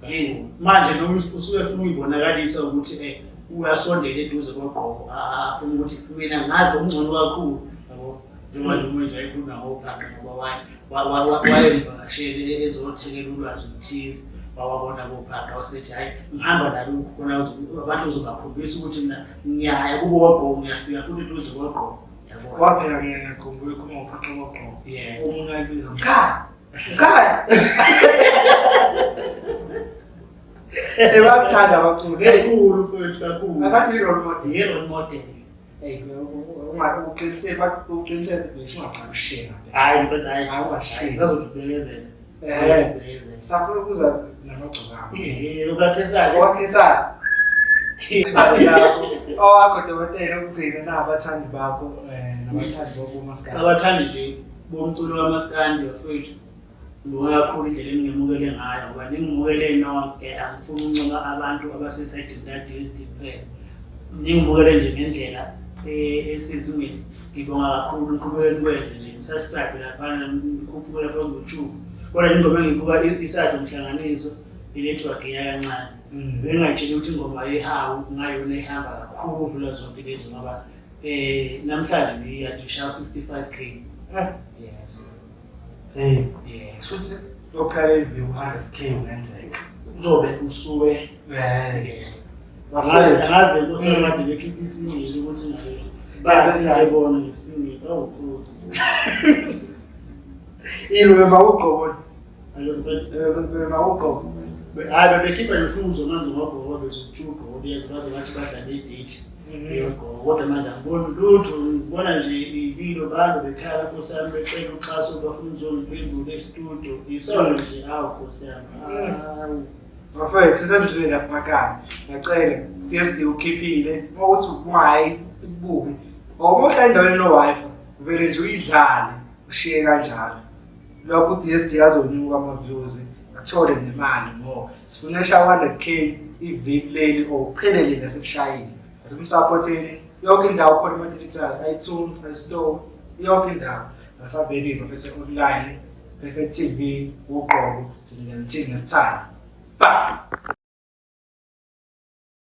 Speaker 1: Kakhulu. Manje noma usuke ufuna ukuyibonakalisa ukuthi uyasondela eduze kogqoko, afuna ukuthi mina ngazi okungcono kakhulu. Yabo. Njengoba nje umuntu nje ekhuluma ngophaqa ngoba wayemvakashele ezothekela ulwazi oluthize. Wawabona kophaqa wasethi hayi ngihamba nalokhu khona abantu uzobakhombisa ukuthi mina ngiyaya kubo kogqoko ngiyafika futhi eduze kogqoko. Yabo.
Speaker 2: Kwaphela ngiyakhumbula ukhuluma ngophaqa kogqoko.
Speaker 1: Yebo.
Speaker 2: Omunye ayibiza mkhaya. Mkhaya. Bayakuthanda abaculi.
Speaker 1: Kakhulu mfowethu kakhulu.
Speaker 2: Akathi i-role model.
Speaker 1: I-role model.
Speaker 2: Hey, ungaqiniseki bakuqiniseke ukuthi ngisho ungaqala ushiye.
Speaker 1: Hayi mfowethu hayi.
Speaker 2: Hayi ungashiyi.
Speaker 1: Ngisazothi ubekezele.
Speaker 2: Safuna ukuza namagcokama.
Speaker 1: Eh, ukakhesana.
Speaker 2: Ukakhesana. Owakho dokotela ukugcina nabathandi bakho nabathandi bokumaskandi.
Speaker 1: Abathandi nje bomculo kamaskandi bafethu, ngibonga kakhulu indlela eningemukele ngayo ngoba ningimukele nonke, angifuni ukuncoma abantu abasesayidini la-DSD kuphela. Ningimukele nje ngendlela esezingeni. Ngibonga kakhulu, niqhubeke nikwenze nje, nisubscribe laphana, nikhuphuke lapha ku-YouTube. Kodwa ingoma engiyibuka isadla umhlanganiso ilethwa giya kancane. Bengingayitsheli ukuthi ingoma yehawu kungayona ehamba kakhulu ukudlula zonke lezi ngoba namhlanje ngiyade ngishaya u-65K. Yes.
Speaker 2: Hey,
Speaker 1: Yeah.
Speaker 2: shuthi ophela i-view 100K ungenzeka.
Speaker 1: Uzobe usuke
Speaker 2: Eh.
Speaker 1: angazi angazi inkosi yamade bekhipha isingili ukuthi nje bayabona ngesingili awukhozi.
Speaker 2: Ilo bemawugqobo,
Speaker 1: Angazi
Speaker 2: bemawugqobo.
Speaker 1: Hayi, bebekhipha nje ufuna uzomanzi ngobhoko bezokutshuqa ngoba baze bathi badlale idate yogqoko, kodwa manje angiboni lutho, ngibona nje ibilo bantu bekhala nkosi yami becela uxhaso bafuna uzongiphendula estudio isona nje awu nkosi yami awu.
Speaker 2: Bafethu sesenzile lapha emakhaya. Ngiyacela DSD ukhiphile uma uthi ungayi ibuke. Or uma uhlala endaweni eno-Wi-Fi vele nje uyidlale ushiye kanjalo. Lokho u-DSD azonyuka ama-views athole nemali more. Sifuna esha 100K iviki leli or kuphelele nasekushayile. Asimsupporteni yonke indawo khona ama-digitals, iTunes, iStore, yonke indawo. Nasaveli bafethu online, Perfect TV, uqobo, sinithini nesithando. Bye.